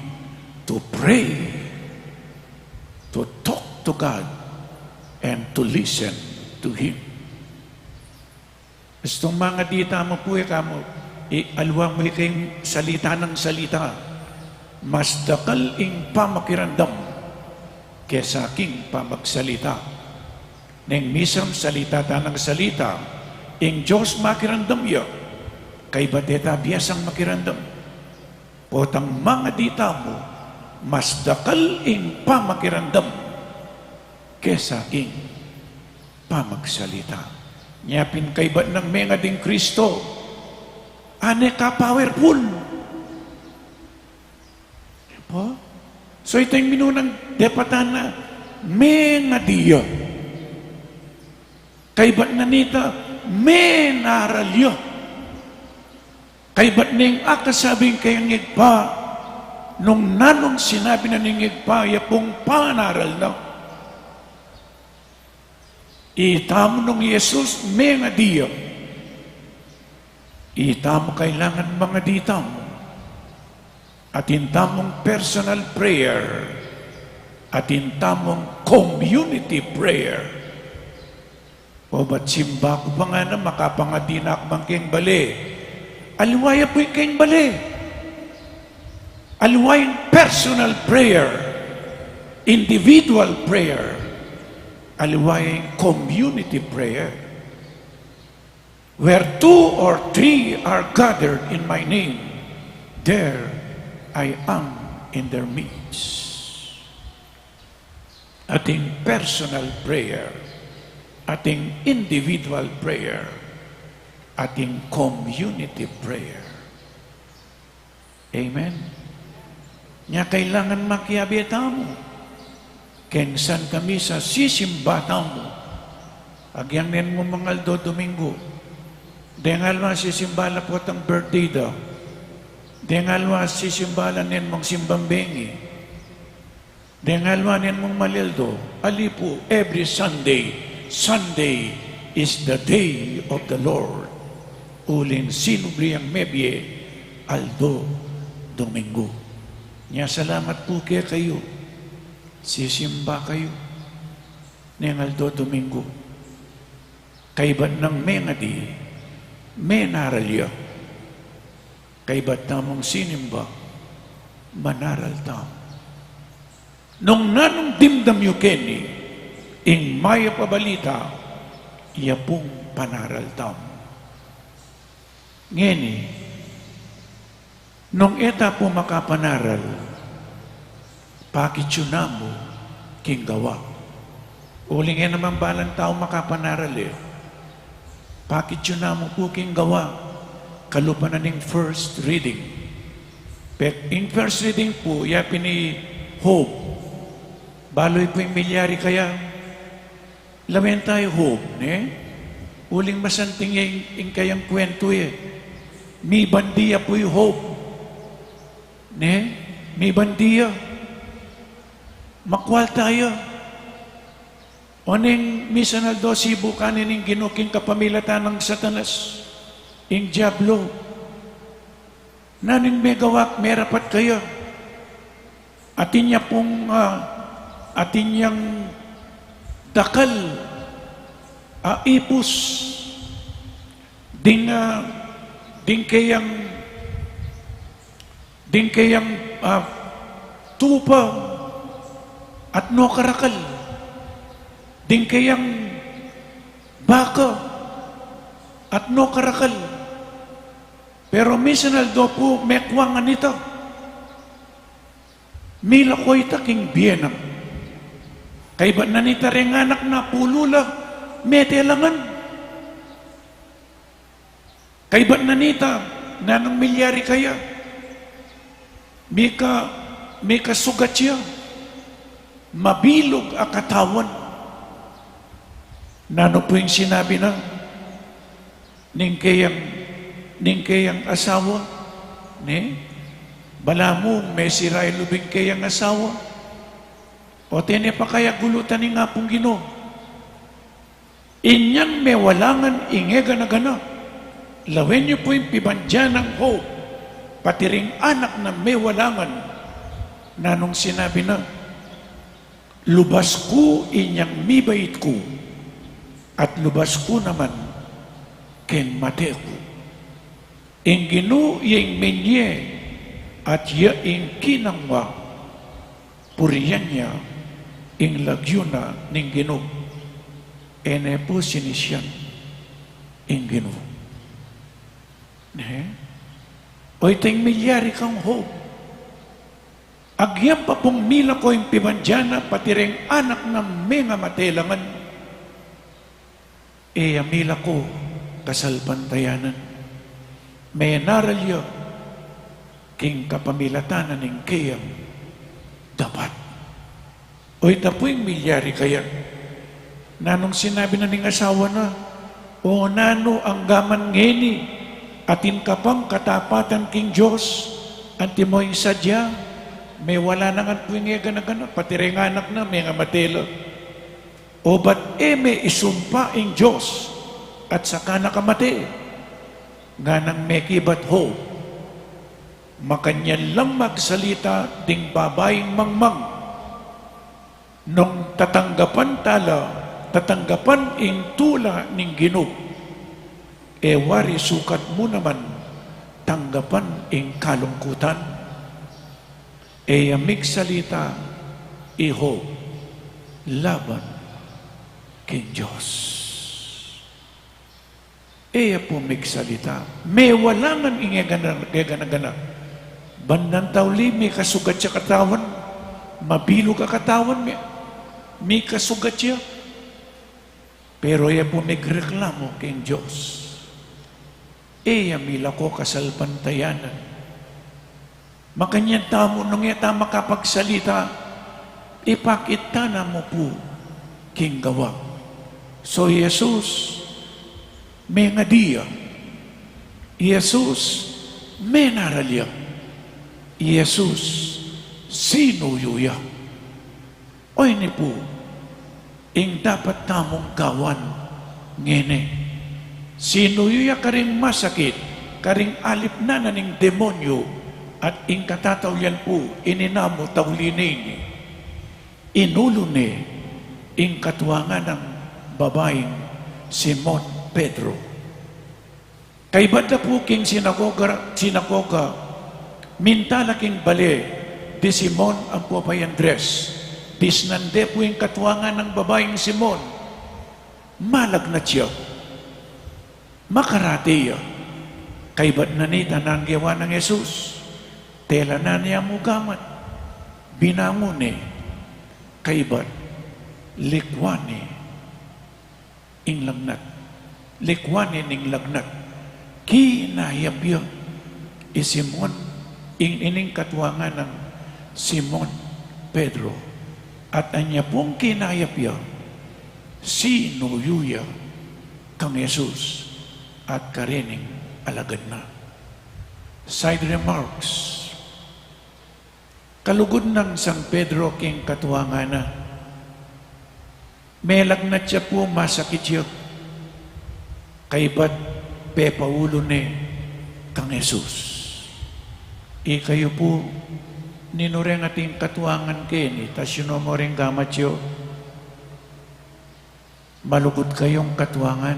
to pray, to talk to God, and to listen to Him. Ustung mangadi tamu pu, e ka mu, i, aliwa mu ing salita nang salita. Mas dakal ing pamakiramdam kesa king pamagsalita. Neng misan salita ta nang salita, ing Dios makiramdam ya, kaybat e ta biasang makiramdam. Potang mangadi tamu, mas dakal ing pamakiramdam kesa king pamagsalita. Nya pin kaybat nang mengading Kristo, e ne ka powerful. Pu? So ita ing minunang depatan na mengadi ya. Kaybat na nita, menaral ya. Kaybat ning akasabi ning kayang Ibpa, nung nanung sinabi na ning Ibpa, ya pung panaral na. Itamu nung Jesus mengadi ya, itamu kailangan mangadi tamu. Atin tamung personal prayer, atin tamung community prayer. O bat simba ku pa ngana, makapangadi na ku man keng bale. Aliwa ya pu ing keng bale. Aliwa ing personal prayer, individual prayer. Aliwa ing community prayer. Where two or three are gathered in my name, there I am in their midst. Ating personal prayer, ating individual prayer, ating community prayer. Amen. Nya kailangan makiabe tamu. Keng Santa Misa, sisimba tamu. Agyang nen mu mangaldo Domingo. Deng alwa sisimba la potang birthday da. Deng alwa sisimba la nen mung simbang bengi. Deng alwa nen mung malialdo, ali pu, every Sunday, Sunday is the day of the Lord. Uling sinubli yang mebie, aldo Domingo. Nya salamat pu kekayu, sisimba kayu neng aldo Domingo. Kaybat nang mengadi, menaral ya. Kaybat tamung sinimba, manaral tamu. Nung nanung dimdam yu keni ing mayap a balita, iya pung panaral tamu. Ngeni, nung e ta pu makapanaral, pakit yu namu king gawa. Uling e naman balang tau makapanaral, e. Pakit yu namu pu king gawa, kalupa na ning first reading. Pet ing first reading pu, ya pin i Job. Balu yu pu ing milyari kaya? Lawen ta i Job, ne? Uling masanting ya ing, ing kayang kwentu, e. Mibandi ya pu i Job. Ne? Mibandi ya. Makwalta ya. Oneng misan aldo sibukan ne ning Ginu king kapamilatan nang Satanas, ing Diablo. Nanu ing megawa, merapat kaya? Atin ya pung, ah, atin yang dakal a ipus. Ding, ah, ding keyang, ding keyang, ah, tupa at no karakal. Ding keyang baka at no karakal. Pero misan aldo pu mekuangan ita. Milako ita king bie na. Kaybat na nita reng anak na pulu la, metelangan. Kaybat na nita, nanung milyari kaya? Mika, mikasugat ya. Mabilug a katawan. Nanu pu ing sinabi na ning keyang, ning keyang asawa, ne? Balamu mesira i lub ing keyang asawa. O tene pa kaya gulutan ning Apung Ginu? Inyang mewalangan ing e gana-gana. Lawen yu pu ing pibandian nang Job, pati ring anak na mewalangan. Nanung sinabi na? Lubas ku inyang mibait ku, at lubas ku naman keng mate ku. Ing Ginu ya ing menye, at ya ing kinangwa, purian ya ing lagyu na ning Ginu. E ne pu sinisian ing Ginu. Ne? O ita ing milyari kang Job. Agyang pa pung milako ing pibandian na pati reng anak na mengamate la ngan, e ya milako kasalpantayanan. Menaral ya king kapamilatan na ning keyang dapat. O ita pu ing milyari kaya? Nanung sinabi na ning asawa na? O nanu, anggaman ngeni atin ka pang katapatan king Dios, antimo ing sadya, mewala na ngan pu ing e gana-gana, pati reng anak na mengamate la. O ba't e me isumpa ing Dios at saka na ka mate? Nganang mekibat Job, makanyan lang magsalita ding babaing mangmang. Nung tatanggapan tala, tatanggapan ing tula ning Ginu, e wari sukat mu naman tanggapan ing kalungkutan. E ya migsalita i Job laban king Dios. E ya pu migsalita. Mewala ngan ing e gana-, e gana-gana. Bandang tauli, mikasugat ya katawan, mabilug a katawan, mi-, mikasugat ya. Pero e ya pu migreklamu king Dios. E ya milako kasalpantayanan. Makanyan tamu, nung e ta makapagsalita, ipakit ta namu pu king gawa. So, i Jesus, mengadi ya. I Jesus, menaral ya. I Jesus, sinuyu ya. O ini pu ing dapat tamung gawan ngeni. Sinuyu ya karing masakit, karing alipnan na ning demonyu, at ing katataulian pu ini namu tauli na ini. Inulu ne ing katuangan nang babaing Simon Pedro. Kaybat da pu king sinagoga, sinagoga, minta la king bale di Simon ampo pa i Andres. Tisnan de pu ing katuangan nang babaing Simon. Malagnat ya. Makarate ya. Kaybat na nita, nanung gewa nang Jesus? Tela na ne mu gamat. Binangun ne. Kaybat, likuan ne ing lagnat. Likuan ne ing lagnat. Kinayap ya i Simon, ing, ining katuangan nang Simon Pedro. At anya pung kinayap ya, sinuyu ya kang Jesus at karening alagad na. Side remarks. Kalugud nang San Pedro king katuangan na. Melagnat ya pu, masakit ya. Kaybat pepaulu ne kang Jesus. Ikayu pu, ninu reng ating katuangan keni, tas yu no mu reng gamat yu? Malugud kayung katuangan.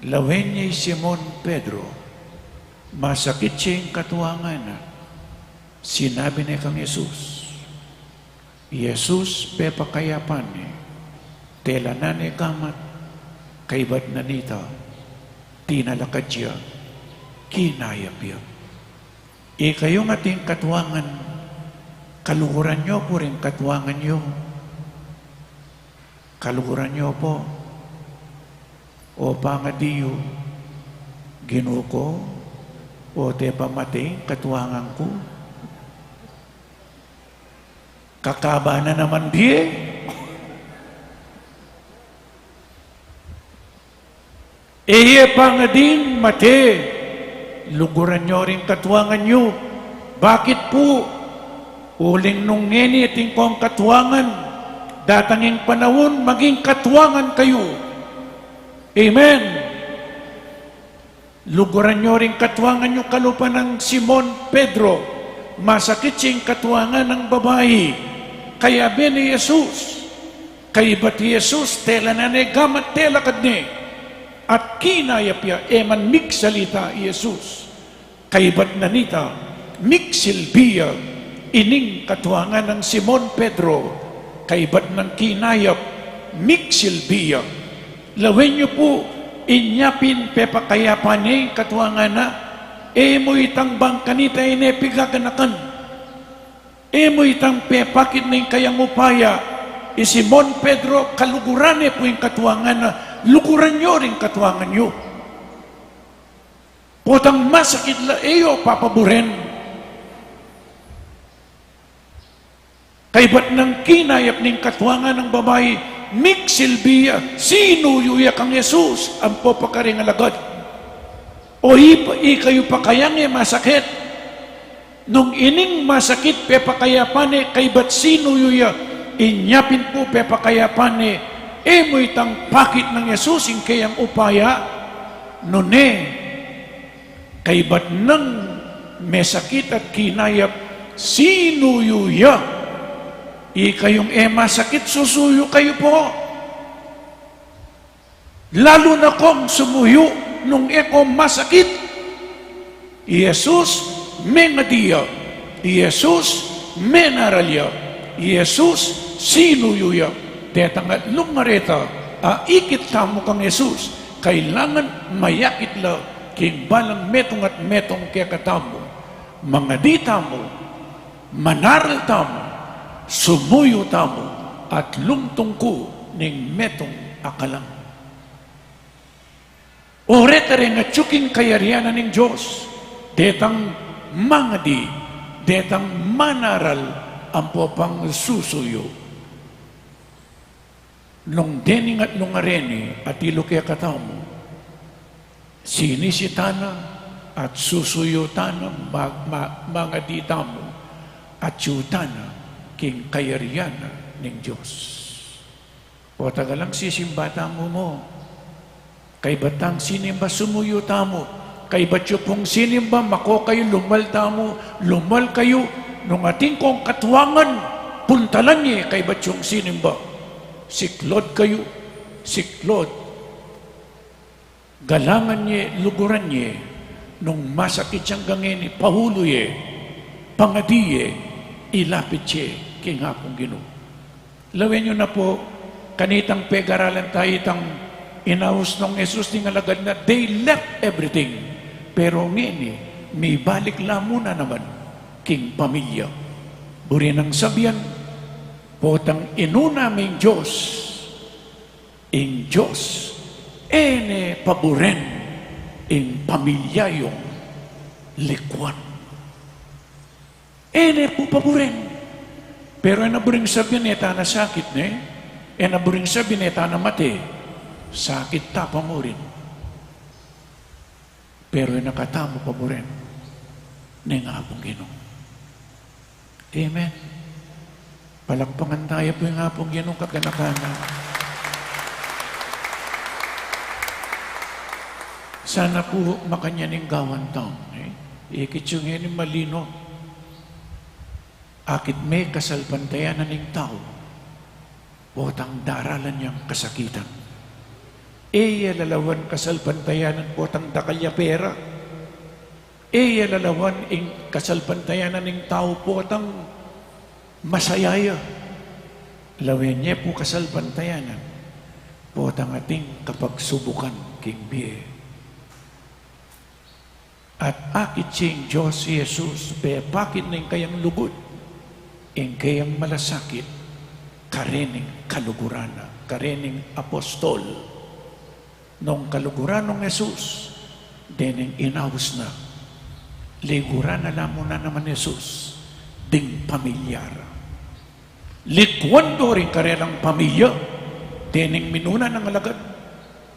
Lawen ye i Simon Pedro, masakit ya ing katuangan na. Sinabi ne kang Jesus. Jesus pepakayapan ne, tela na ne gamat, kaybat na nita, tinalakad ya, kinayap ya. Ikayung ating katuangan, kaluguran yu pu ring katuangan yu. Kaluguran yu pu. O pangadi yu, Ginu ku, o te pa mate ing katuangan ku? Kakaba na naman di e. E ye pangading mate, luguran yu ring katuangan yu. Bakit pu? Uling nung ngeni atin kong katuangan, datang ing panaun maging katuangan kayu. Amen. Luguran yu ring katuangan yu kalupa nang Simon Pedro. Masakit ya ing katuangan nang babai. Kayabe ne i Jesus. Kaybat i Jesus, tela na ne gamat, telakad ne. At kinayap ya, e man migsalita i Jesus. Kaybat na nita, migsilbi ya ining katuangan nang Simon Pedro. Kaybat nang kinayap, migsilbi ya. Lawen yu pu, inya pin pepakayapan ne ing katuangan na, e mu itang bang kanita e ne pigaganakan. E mu itang pepakit ne ing kayang upaya. I Simon Pedro, kaluguran ne pu ing katuangan na, luguran yu ring katuangan yu. Potang masakit la, e yu papaburen. Kaybat nang kinayap ning katuangan nang babai, migsilbi ya, sinuyu ya kang Jesus, ampo pa kareng alagad. O i pa, ikayu pa kayang e masakit? Nung ining masakit pepakayapan ne, kaybat sinuyu ya, inya pin pu pepakayapan ne, e mu itang pakit nang Jesus ing keyang upaya? Nune, kaybat nang mesakit at kinayap, sinuyu ya. Ikayung e masakit, susuyu kayu pu. Lalu na kong sumuyu nung e ko masakit. I Jesus mengadi ya. I Jesus menaral ya. I Jesus sinuyu ya. Detang atlung areta a ikit tamu kang Jesus, kailangan mayakit la king balang metung at metung kekatamu. Mangadi tamu, manaral tamu, sumuyu tamu, at lumtung ku ning metung a kalang. O reta reng atyu king kayarian na ning Dios, detang mangadi, detang manaral, ampo pang susuyu. Nung dening atlung areni atilu kekatamu, sinisi tana at susuyu tana, ma-, ma-, mangadi tamu, atyu tana king kayarian na ning Dios. O tagalang sisimba tamu mu, kaybat tang sinimba, sumuyu tamu. Kaybat yu pung sinimba, mako kayu, lumal tamu, lumal kayu. Nung atin kong katuangan, puntalan ye kaybat yung sinimba. Siklaud kayu, siklaud. Galangan ye, luguran ye. Nung masakit yang gangeni, paulu ye, pangadi ye. Ilapit ye king Apung Ginu. Lawen yu na pu, kanitang pegaralan tayu itang inaus nong Jesus ding alagad na, they left everything. Pero ngeni, mibalik la mu na naman king pamilya. Buri nang sabian, potang inuna ming Dios, ing Dios, e ne paburen ing pamilya yung likuan. E ne pu paburen. Pero e na buring sabian e ta na sakit ne, e na buring sabian e ta na mate, sakit ta pa murin. Pero e na katamu paburen ning Apung Ginu. Amen. Palakpakan tayu pu ing Apung Ginu, kaganakan na. Sana pu makanyan ing gawan tang, e? Ikit yu ngeni malino. Akit me kasalpantayanan ning tau, potang daralan yang kasakitan. E ya lalawan kasalpantayanan potang dakal ya pera. E ya lalawan ing kasalpantayanan ning tau potang masaya ya. Lawen ye pu kasalpantayanan potang ating kapagsubukan king bie. At akit ye ing Dios i Jesus, pepakit na ing kayang lugud, ing kayang malasakit, karening kaluguran na, karening apostol. Nung kaluguran nong Jesus, dening inaus na, liguran na la mu na naman Jesus ding pamilya ra. Likuan do ring karelang pamilya, dening minuna nang alagad,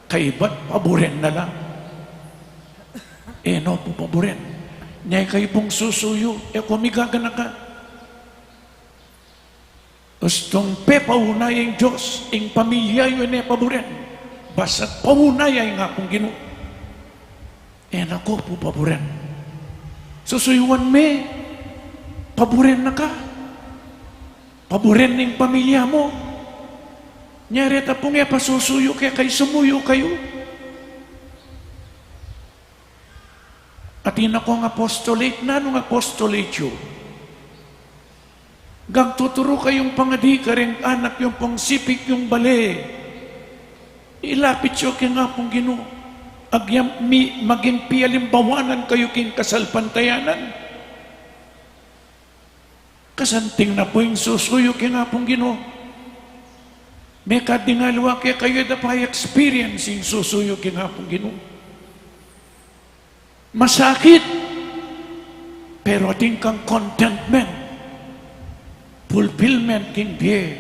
kaybat paburen na la. E no pu paburen. Nya ikayu pung susuyu, e ko migaganaka. Ustung pepauna ya ing Dios, ing pamilya yu e ne paburen. Basta't pauna ya ing Apung Ginu, e na ko pu paburen. Susuyuan me, paburen na ka. Paburen ning pamilya mu. Nya reta pung e pasusuyu kekayu, sumuyu kayu. Atin na kong apostolate, nanung apostolate yu? Gagtuturu kayung pangadi karing anak yung pung sipik yung bale. Ilapit yu king Apung Ginu. Agyang mi-, maging pialimbawanan kayu king kasalpantayanan. Kasanting na pu ing susuyu king Apung Ginu. Mekad ding aliwa kekayu e da pa experience ing susuyu king Apung Ginu. Masakit, pero atin kang contentment, fulfillment king bie,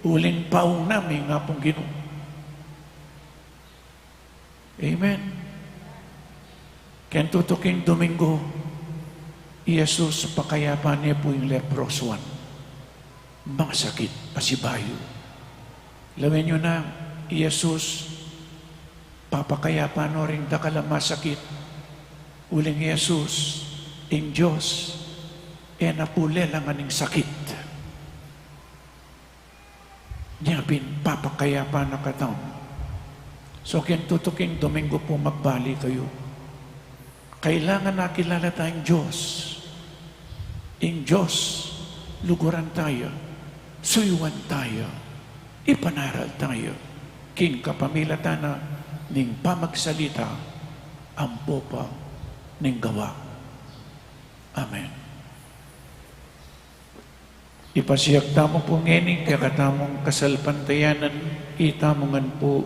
uling pauna me ing Apung Ginu. Amen. Keng tutuking Domingo, i Jesus pakayapan ne pu ing leprosuan. Masakit, pasibayu. Lawen yu na, i Jesus papakayapan no ring dakal a masakit. Uling i Jesus, ing Dios, e na pu lelangan ing sakit. Nya pin papakayapan na katamu. So, keng tutuking Domingo pu magbali kayu. Kailangan akilala taya ing Dios. Ing Dios, luguran taya, suyuan taya, ipanaral taya, king kapamilatan na ning pamagsalita, ampo pa ning gawa. Amen. Ipasiag tamu pu ngeni ing kekatamung kasalpantayanan, itamu ngan pu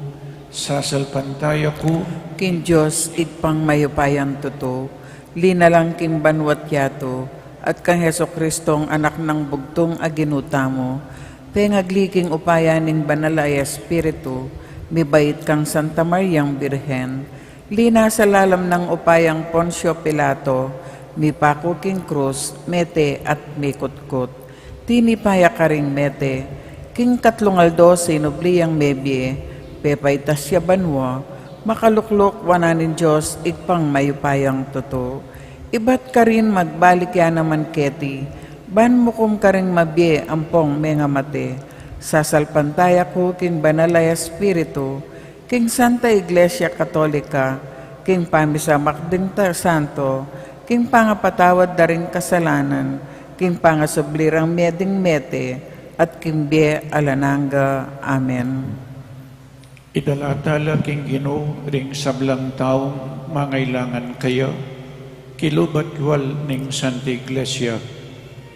sasalpantaya ku. King Dios, Ibpang mayupayang tutu, linalang king banua't yatu, at kang Jesucristong Anak nang bugtung a Ginu tamu, pengagli king upaya ning Banal a Espiritu, mibait kang Santa Mariang Birhen, linasa lalam nang upayang Poncio Pilato, mipaku king krus, mete at mikutkut. Tinipa ya karing mete, king katlung aldo sinubli yang mebie, pepaitas ya banua, makalukluk wanan ning Dios Ibpang mayupayang tutu. Ibat karin magbalik ya naman keti, ban mukum karing mabie ampong mengamate. Sasalpantaya ku king Banal a Espiritu, king Santa Iglesia Katolika, king pamisamak ding ta-, santo, king pangapatawad da ring kasalanan, king pangasubli rang mie ding mete, at king bie alang angga. Amen. Idala tala king Ginu ring sablang taung mangailangan kaya, kilub at lual ning Santa Iglesia,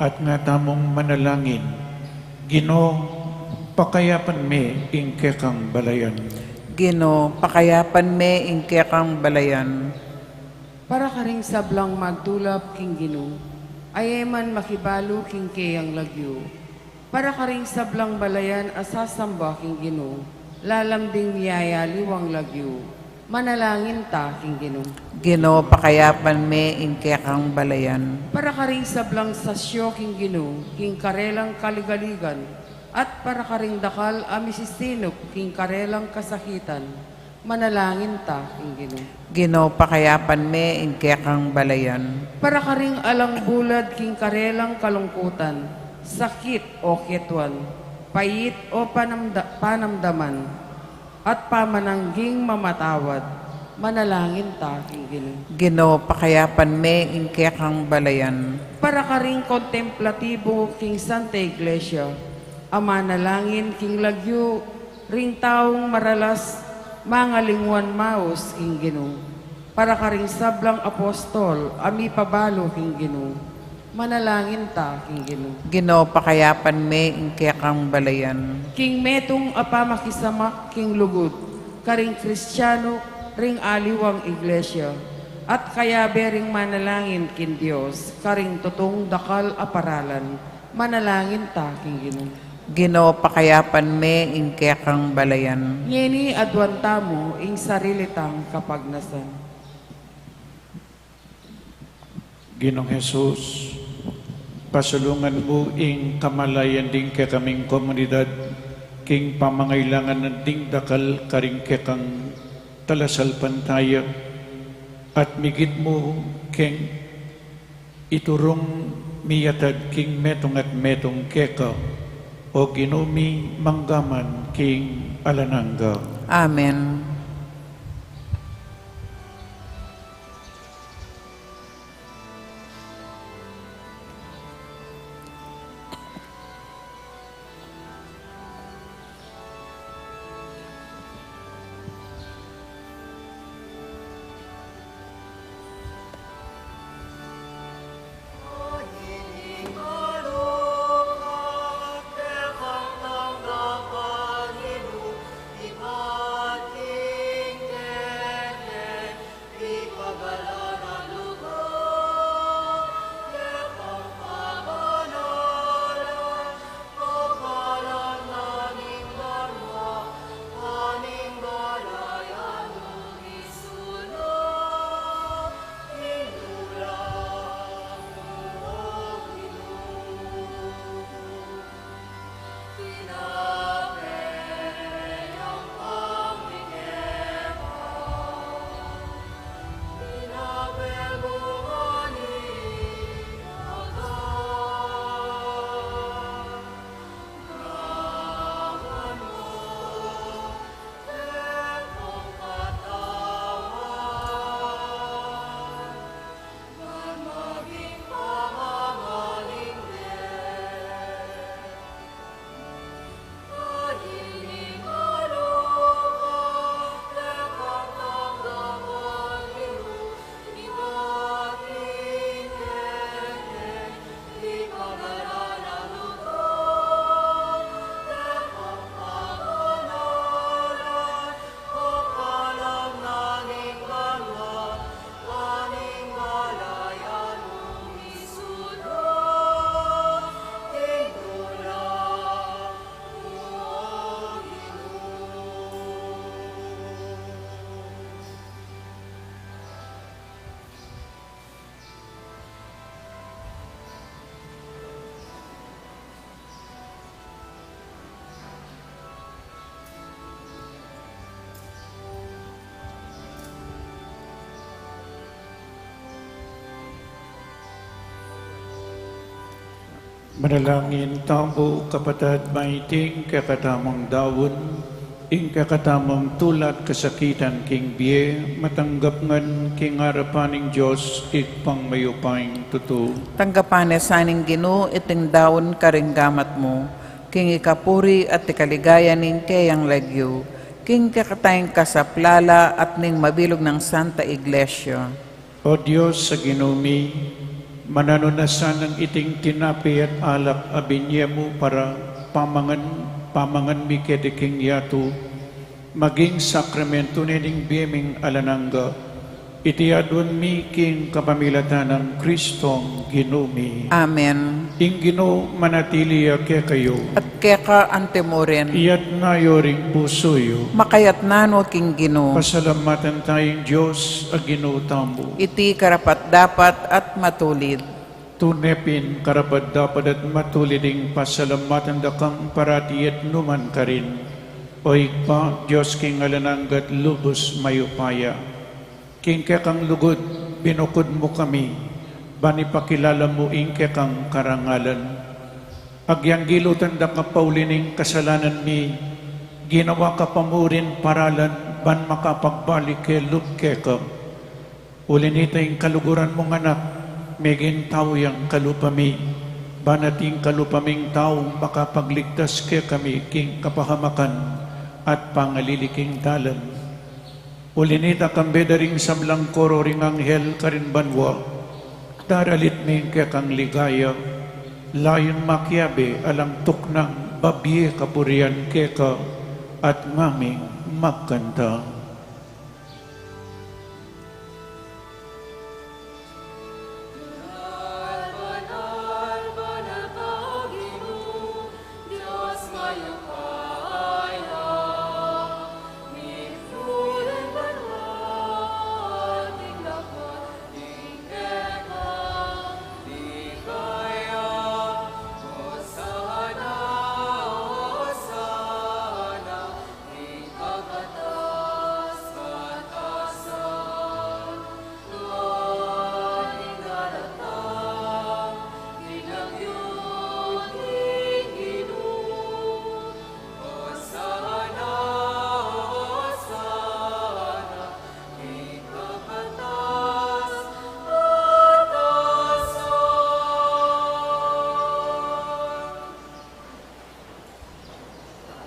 at nga tamung manalangin. Ginu, pakayapan me ing kekang balayan. Ginu, pakayapan me ing kekang balayan. Para karing sablang magtulap king Ginu, a e man makibalu king keyang lagyu. Para karing sablang balayan a sasamba king Ginu, lalam ding miyayaliwang lagyu, manalangin ta king Ginu. Ginu, pakayapan me ing kekang balayan. Para karing sablang sasyo king Ginu, king karelang kaligaligan, at para karing dakal a misisinup king karelang kasakitan, manalangin ta king Ginu. Ginu, pakayapan me ing kekang balayan. Para karing alang bulad king karelang kalungkutan, sakit o ketuan, pait o panamda-, panamdaman, at pamanangging mamatawad, manalangin ta king Ginu. Ginu, pakayapan me ing kekang balayan. Para karing kontemplatibo king Santa Iglesia, a manalangin king lagyu ring taung maralas mangalingwan maus king Ginu. Para karing sablang apostol a mipabalu king Ginu, manalangin ta king Ginu. Ginu, pakayapan me ing kekang balayan. King metung a pamakisamak king lugud karing Kristiano ring aliwang Iglesia, at kayabe ring manalangin king Dios karing tutung dakal a paralan, manalangin ta king Ginu. Ginu, pakayapan me ing kekang balayan. Ngeni aduan tamu ing sarili tang kapagnasan. Ginung Jesus, pasulungan mu ing kamalayan ding kekaming komunidad king pamangailangan ding dakal karing kekang talasalpantaya, at migit mu keng iturung miyatad king metung at metung keka, o Ginu mi, mangga man king alang angga. Amen. Manalangin tamu, kapatad, makiting kekatamung daun, Ing kekatamung tula at kasakitan king bie, matanggap ngan king arapan ning Dios, Ibpang mayupayang tutu. Tanggapan na sa ning Ginu iting daun karing gamat mu, king ikapuri at ikaligaya ning keyang lagyu, king kekatang kasaplalan at ning mabilug nang Santa Iglesia. O Dios a Ginu mi, mananu na sanang iting tinape at alak a binie mu para pamangan, pamangan mi keti king yatu, maging sakramentu ne ning bie ming alang angga. Iti aduan mi king kapamilatan nang Kristong Ginu mi. Amen. Ing Ginu manatili ya kekayu. At keka antimurin. Iyatna yu ring pusu yu. Makayatna no king Ginu. Pasalamatan taya ing Dios a Ginu tamu. Iti karapat-dapat at matulid. Tune pin karapat-dapat at matulid ing pasalamatan da kang parati at nukarin man, O Ibpa, Dios king alang angga at lubus mayupaya. King kekang lugud, binukud mu kami, ban ipakilala mu ing kekang karangalan. Agyanggilutan da ka pa uli ning kasalanan mi, ginawa ka pa murin paralan, ban makapagbalik ke lub keka. Uli nita ing kaluguran mung Anak, meging tau yang kalupa mi, ban ating kalupa ming tau makapagligtas kekami king kapahamakan at pangalili king dalan. Uli nita kambe da ring sablang koro ring anghel karin banua, daralit mi ing kekang ligaya, layun makiabe alang tuknang babie kapurian keka at ngaming magkanta.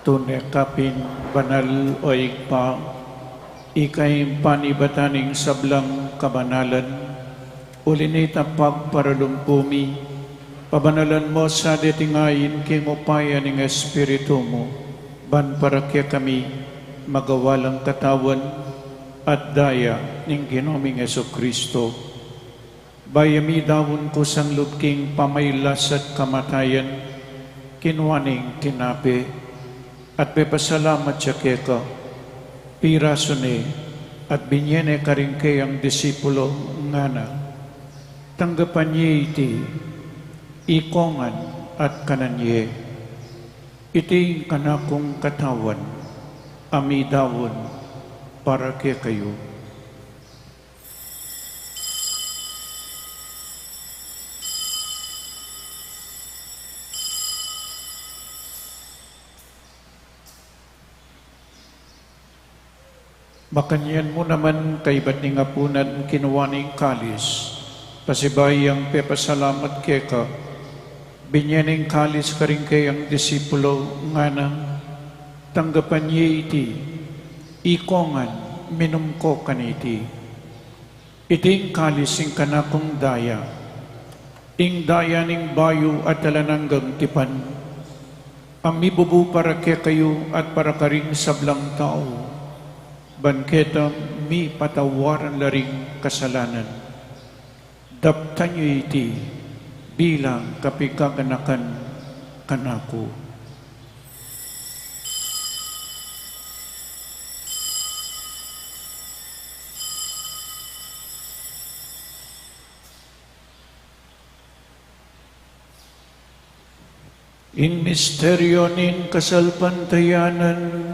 Tune ka pin banal, O Ibpa, ika ing panibatan ning sablang kabanalan, uli nita pagparalumpu mi, pabanalan mu sa deti ngan king upaya ning Espiritu mu, ban para kekami magawa lang katawan at daya ning Ginu ming Jesucristo. Bayu ya midaun kusang lub king pamailasat kamatayan, kinua ne ing tinape, at pepasalamat ya keka, pirasu ne, at binie ne karing keyang disipulo, ngana: Tanggapan ye iti, ikongan, at kanan ye. Iti ing kanakung katawan, a midaun para kekayu. Makanyan mu naman kaibat ning apunan, kinua ne ing kalis, pasibayu yang pepasalamat keka, binie ne ing kalis karing keyang disipulo, ngana: Tanggapan ye iti, ikongan, minum ko kaniti. Iti ing kalis ning kanakung daya, ing daya ning bayu at alang anggang tipan, a mibubu para kekayu at para karing sablang tau, ban keta mipatawaran la ring kasalanan. Daptan yu iti bilang kapaganakan kanaku. Ing misteryu ning kasalpantayanan.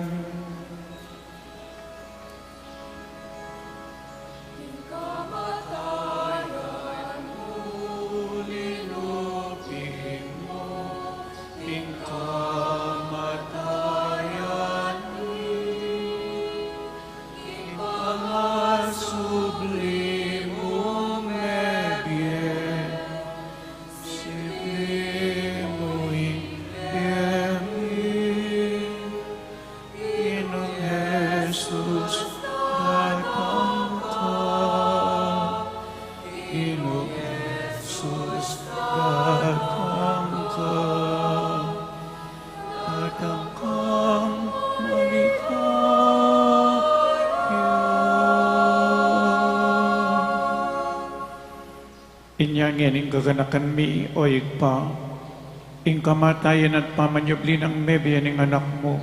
Jesus, datang ka. Ginung Jesus, datang ka. Datang kang maligaya. Inya ngeni, gaganakan mi, o Ibpa, ing kamatayan at pamanyubli nang mebie ning Anak mu,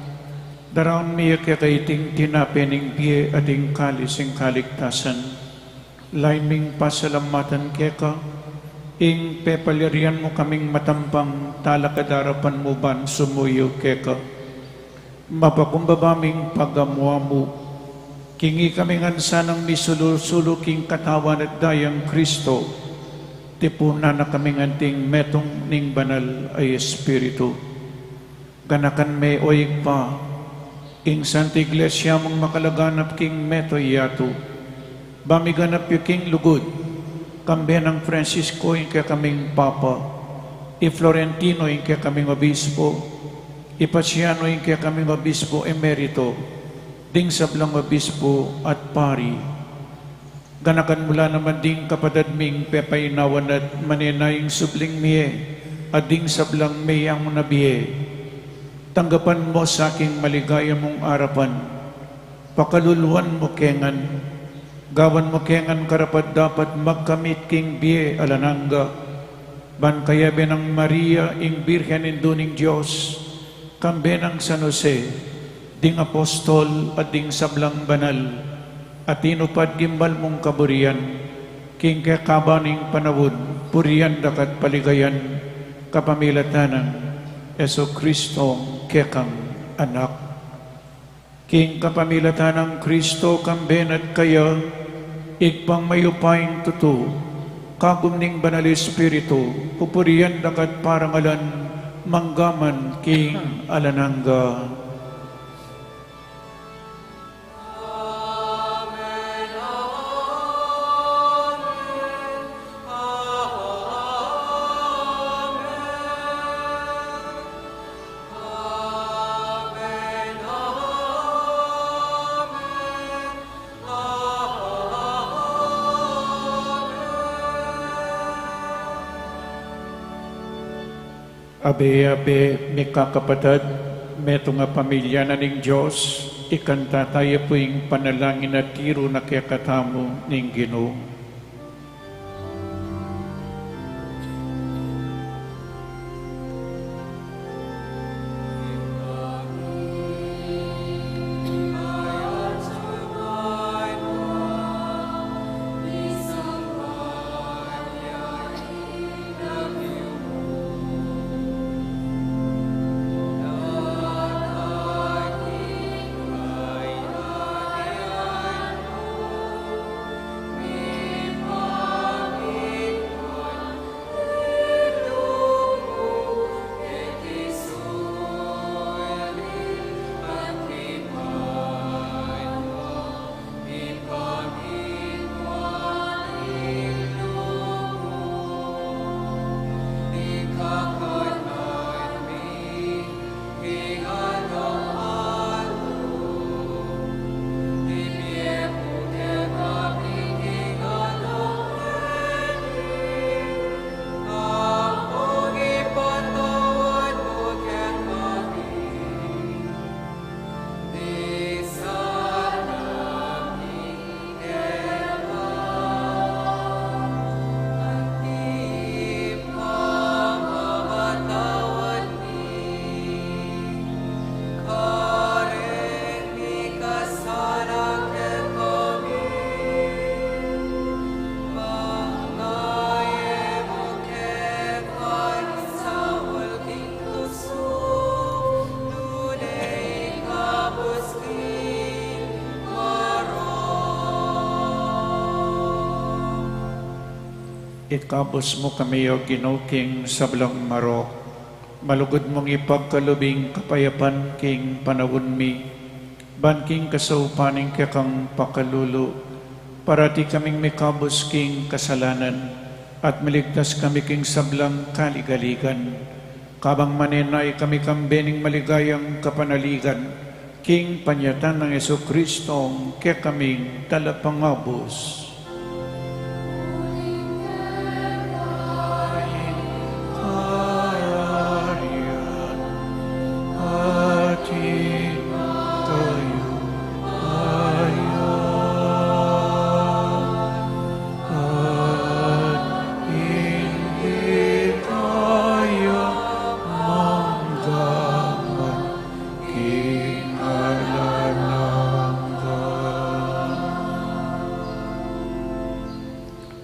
daraun mi keka iting tinape ning bie at ing kalis ning kaligtasan. Lain ming pasalamatan keka ing pepalyarian mu kaming matampang talakad arapan mu ban sumuyu keka. Mapakumbaba ming pagamu-amu king ikami ngan sanang misulu-sulu king katawan at dayang Kristo, tipunan na kaming anting metung ning Banal a Espiritu. Ganakan me, o Ibpa, ing Santa Iglesia mung makalaganap king mabilug a yatu. Ba miganap ya king lugud, kambe nang Francisco ing kekaming Papa, i Florentino ing kekaming Obispo, i Paciano ing kekaming Obispo Emerito, ding sablang Obispo at Pari. Ganakan mu la naman ding kapatad ming pepainawan at manenayang subling mie, at ding sablang meyang na bie. Tanggapan mu sa king maligaya mung arapan. Pakaluluan mu ke ngan, gawan mu ke ngan karapat-dapat magkamit king bie alang angga. Ban kayabe nang Maria, ing Birhen Indu ning Dios, kambe nang San Jose, ding apostol at ding sablang banal a tinupad king banal mung kaburian, king kekaba ning panaun, purian da ka at paligayan kapamilatan nang Jesucristo, kekang Anak. King kapamilatan nang Kristo, kambe na at kaya, Ibpang mayupayang tutu, kagum ning Banal Espiritu, pupurian da ka at parangalan mangga man king alang angga. Abe-abe, mikakapatad, metung a pamilya na ning Dios, ikanta taya pu ing panalangin a tiru na kekatamu ning Ginu. Ikabus mu kami, O Ginu, king sablang marok. Malugud mung ipagkalub ing kapayapan king panaun mi. Ban king kasaupan ning kekang pakalulu, parati kaming mikabus king kasalanan, at miligtas kami king sablang kaligaligan. Kabang manenaya kami kambe ning maligayang kapanaligan, King panyatang nang Jesucristo, kekaming talapangabus.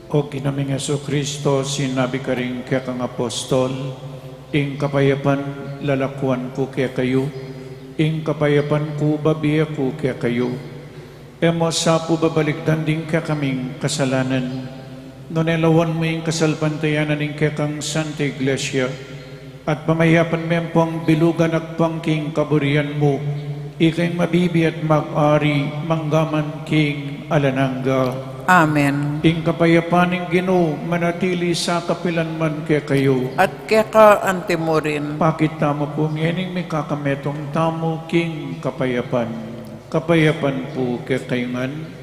O Ginu ming Jesucristo, sinabi karing kekang apostol, ing kapayapan lalakuan ku kekayu, ing kapayapan ku bibie ku kekayu. E mu sa pu babalikdan ding kekaming kasalanan, nune lawan mu ing kasalpantayanan ning kekang Santa Iglesia, at pamayapan me pung bilugan agpang king kaburian mu, ika ing mabibie at mag-ari manggaman king alang angga. Amen. Ing kapayapan ning Ginu manatili sa kapilan man kekayu. At keka anti murin. Pakit tamu pu ngening mikakametung tamu king kapayapan. Kapayapan pu kekayu ngan.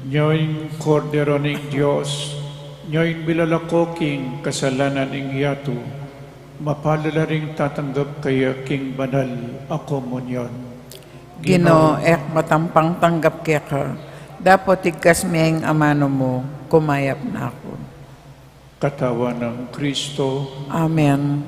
Nyo ing Kordero ning Dios, nyo ing milalako king kasalanan ning yatu, mapalad la ring tatanggap kaya king banal a komunyon. Ginu, e ku matampang tanggap keka, dapot igkas me ing amanu mu, kumayap na ku. Katawan nang Kristo. Amen.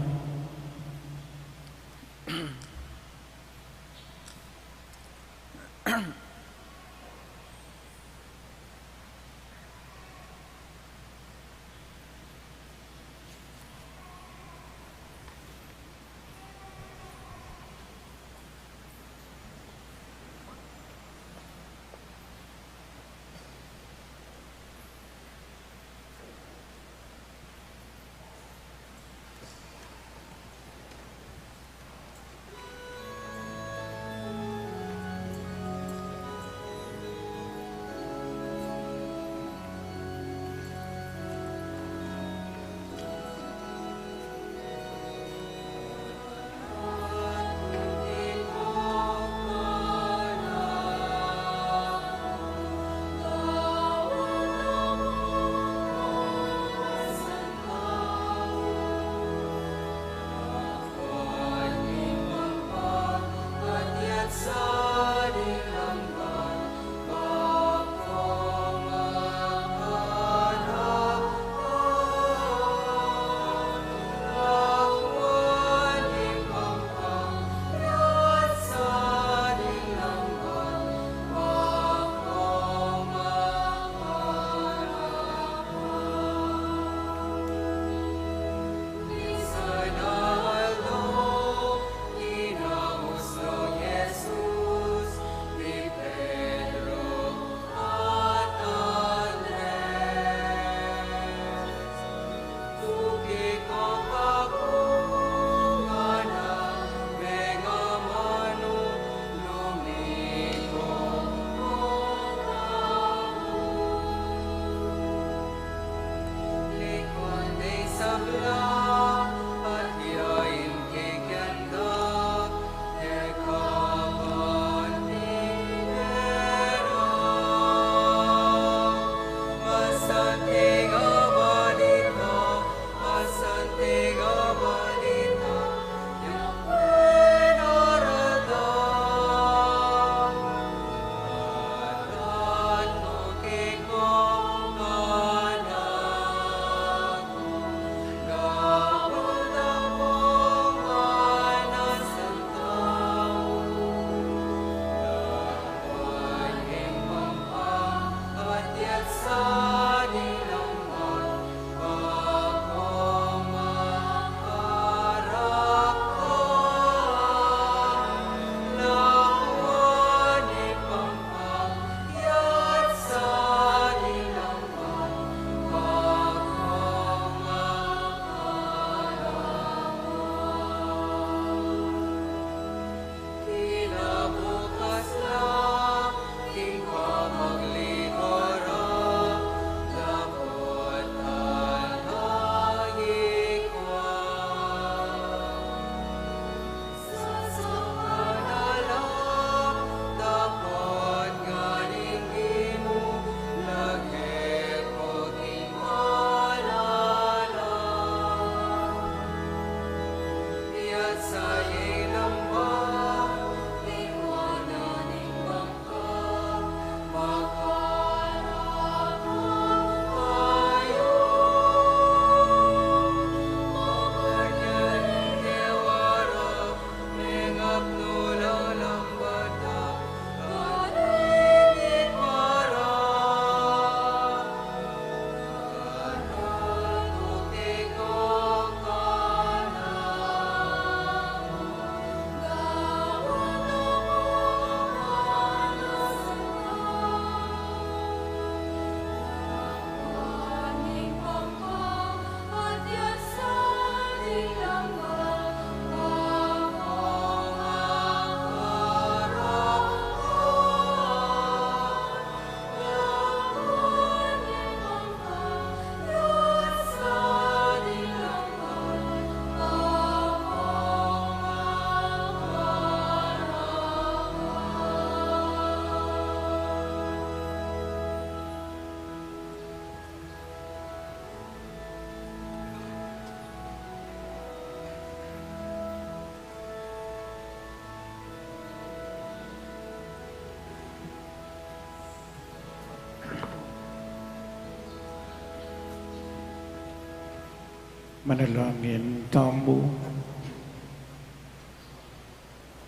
Manalangin tamu.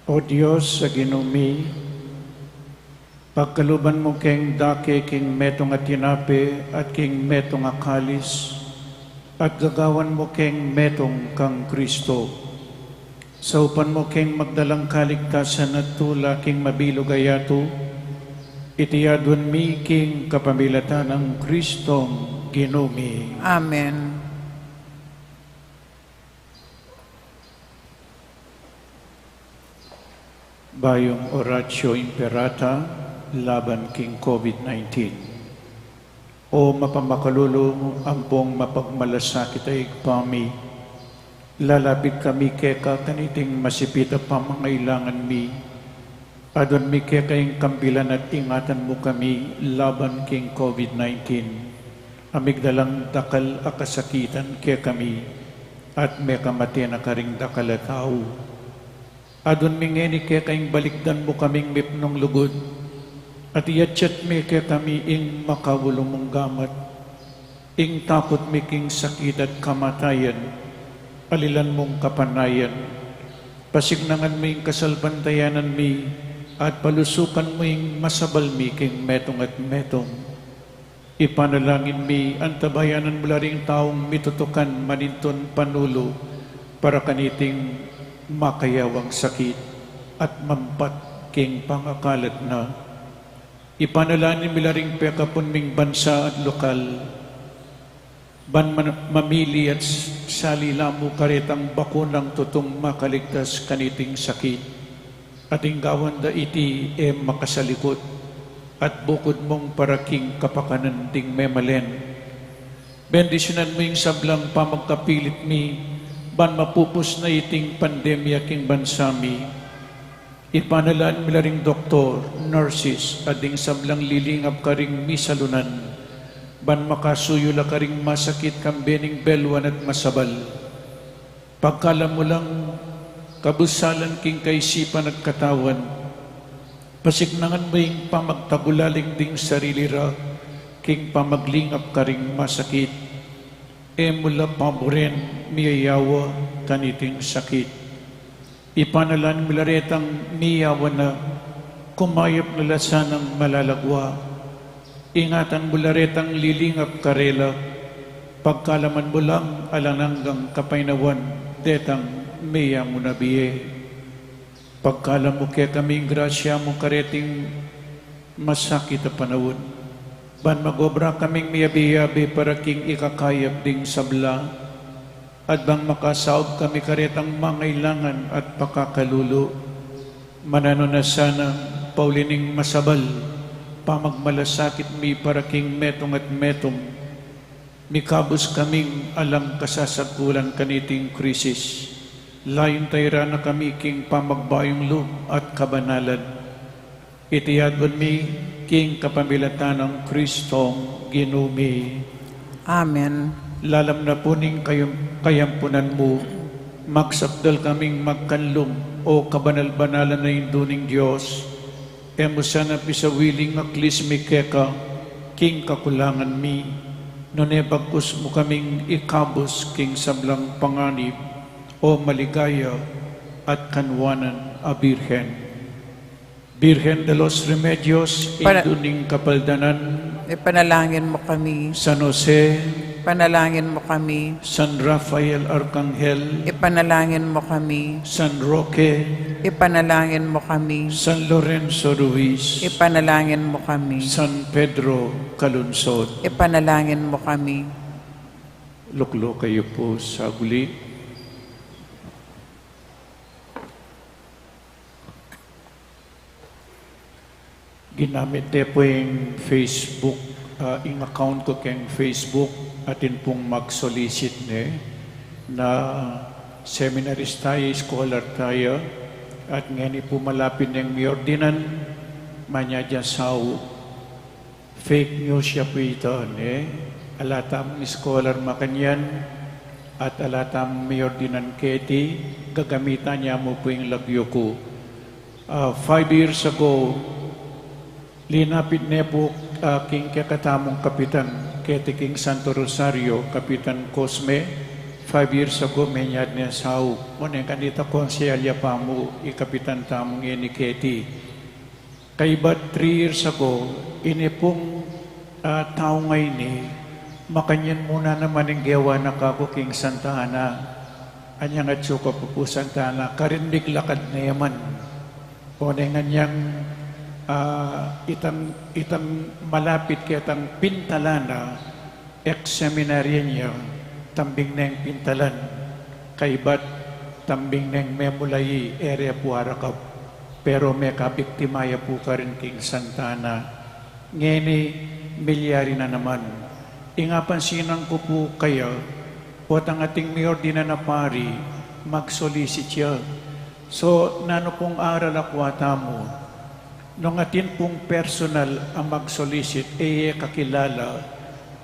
O Dios a Ginu mi, pagkaluban mu keng dake king metung a tinape at king metung a kalis, at gagawan mu keng metung kang Kristo. Saupan mu keng magdalang kaligtasan at tula king mabilug a yatu, iti aduan mi king kapamilatan nang Kristong Ginu mi. Amen. Bayung Oratio Imperata laban king COVID nineteen. O mapamakalulu ampong mapagmalasakit a Ibpa mi, lalapit kami keka kaniting masipit a pamangailangan mi. Aduan mi keka ing kambilan at ingatan mu kami laban king COVID nineteen. A migdalang dakal a kasakitan kekami, at mekamate na karing dakal a tau. Aduan mi ngeni keka ing balikdan mu kaming mipnung lugud, at iyatyat mi kekami ing makaulu mung gamat. Ing takut mi king sakit at kamatayan, alilan mung kapanayan. Pasignangan mu ing kasalpantayanan mi, at palusukan mu ing masabal mi king metung at metung. Ipanalangin mi, antabayanan mu la ring taung mitutukan manintun panulu para kaniting makayawang sakit at mampat king pangakalat na. Ipanalangin mi la ring pekapun ming bansa at lokal, ban man-, mamili at s-, sali la mu karetang bakunang tutung makaligtas kaniting sakit. At ing gawan da iti e makasalikut, at bukud mung para king kapakanan ding memalen. Bendisyunan mu ing sablang pamagkapilit mi, ban mapupus na iting pandemya king bansa mi. Ipanalangin mi la ring doktor, nurses, at ding sablang lilingap karing misalunan, ban makasuyu la karing masakit kambe ning beluan at masabal. Pagkalam mu lang kabusalan king kaisipan at katawan, pasignangan mu ing pamagtagulaling ding sarili ra king pamaglingap karing masakit. E mu la paburen miyayawa kaniting sakit. Ipanalangin mi la retang miyawa na, kumayap na la sanang malalagwa. Ingatan mu la retang lilingap karela, pagkalaman mu lang alang anggang kapaynawan detang miyamuna bie. Pagkalam mu kekami ing grasya mu kareting masakit a panaun, ban magobra kaming miyabe-yabe para king ikakayap ding sabla, at bang makasaup kami karetang mangailangan at pakakalulu. Mananu na sana, pauli ning masabal pamagmalasakit mi para king metung at metung, mikabus kaming alang kasasagkulan kaniting krisis. Layun tayra na kami king pamagbayung lub at kabanalan. Iti aduan mi king kapamilatan nang Kristong Ginu mi. Amen. Lalam na pu ning kayam-, kayampunan mu, magsakdal kaming magkanlum, o kabanal-banalan a Indu ning Dios. E mu sana pisawili ing aklis mi keka king kakulangan mi, nune bagkus mu kaming ikabus king sablang panganib, o maligaya at kanwanan a Birhen. Birhen de los Remedios, Pana- Indu ning Kapaldanan. Ipanalangin mu kami. San Jose. Ipanalangin mu kami. San Rafael Arcangel. Ipanalangin mu kami. San Roque. Ipanalangin mu kami. San Lorenzo Ruiz. Ipanalangin mu kami. San Pedro Calungsod. Ipanalangin mu kami. Lukluk kayu pu saglit. Ginamit de pu ing Facebook, ah, ing account ku keng Facebook, atin pung mag-solicit ne, na seminarist taya, scholar taya, at ngeni pu malapit neng miordinan, manyadya sau. Fake news ya pu ita, ne? Ala tamung scholar makanyan, at ala tamung miordinan keti, gagamitan ya mu pu ing lagyu ku. Ah, five years ago, linapit ne pu, ah, king kekatamung kapitan, keti king Santo Rosario, Kapitan Cosme, Five years ago, menyad ne sau. Mune kanita konsehal ya pa mu, i kapitan tamu ngeni, Katie. Kaybat three years ago, ini pung, ah, tau ngeni, makanyan mu na naman ing gewa na kaku king Santa Ana. Anyang atsu ka pa pu Santa Ana, karin miglakad ne man. O ne nganyang, ah, itang, itang malapit ketang pintalan na, ex-seminarian ya, tambing neng pintalan, kaybat tambing neng memulayi, e re pu arakap, pero mekabiktima ya pu karin king Santa Ana. Ngeni, milyari na naman. Ing apansinan ku pu kaya, potang ating miordinan a pari, mag-solicit ya. So, nanu pung aral a kua tamu? Nung atin pung personal a mag-solicit, e ye kakilala,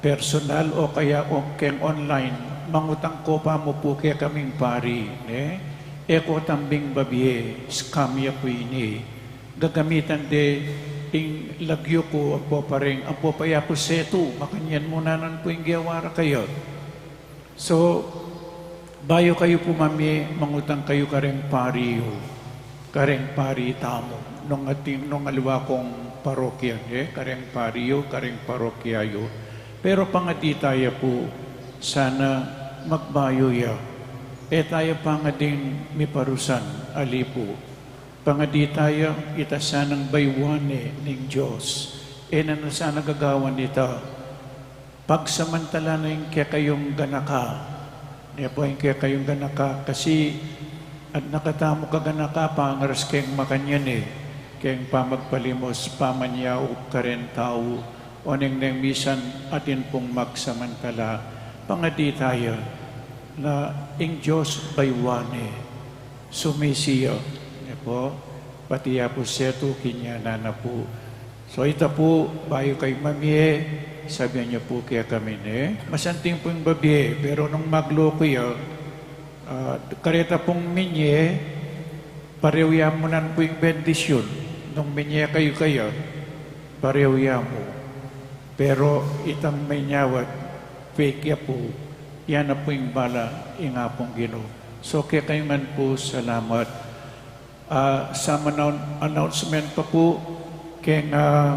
personal o kaya o keng online, mangutang ko pa mu pu kekaming pari, ne? E ko tambing babie, scam ya pu ini. Gagamitan de ing lagyu ku, ampo pa reng, ampo pa ya pu setu, makanyan mu na naman pu ing gewa ra kaya. So, bayu kayu pu mamie, mangutang kayu kareng pari yu, kareng pari tamu, nung atin, nung aliwa kung parokya, e, kareng pari yu, kareng parokya yu. Pero pangadi taya pu, sana magbayu ya. E taya pangading miparusan, ali pu. Pangadi taya, ita sanang bayuan ne ning Dios. E na na sana gagawan ita. Pagsamantala na ing kekayung ganaka. Ne pu ing kekayung ganaka, kasi adwan katamu kaganaka, pangaras keng makanyan e, keng pamagpalimos, pamanyaup karen tau, oneng neng misan atin pung magsamantala, pangadi taya, na ing Dios bayuan ne, sumisi ya, ne pu, pati ya pu setu kinyanan na pu. So, ita pu, bayu kayu mamie, sabian yu pu kekami ne. Masanting pu ing babie, pero nung magluku ya, ah, kareta pung minye, pareu ya mu nan pu ing bendisyun. Nung minye kayu kaya, pareu ya mu. Pero itang menyawad, fake ya pu, ya na pu ing bala ing Apung Ginu. So, kekayu ngan pu, salamat. Ah, some annou-, announcement pa pu, keng, ah,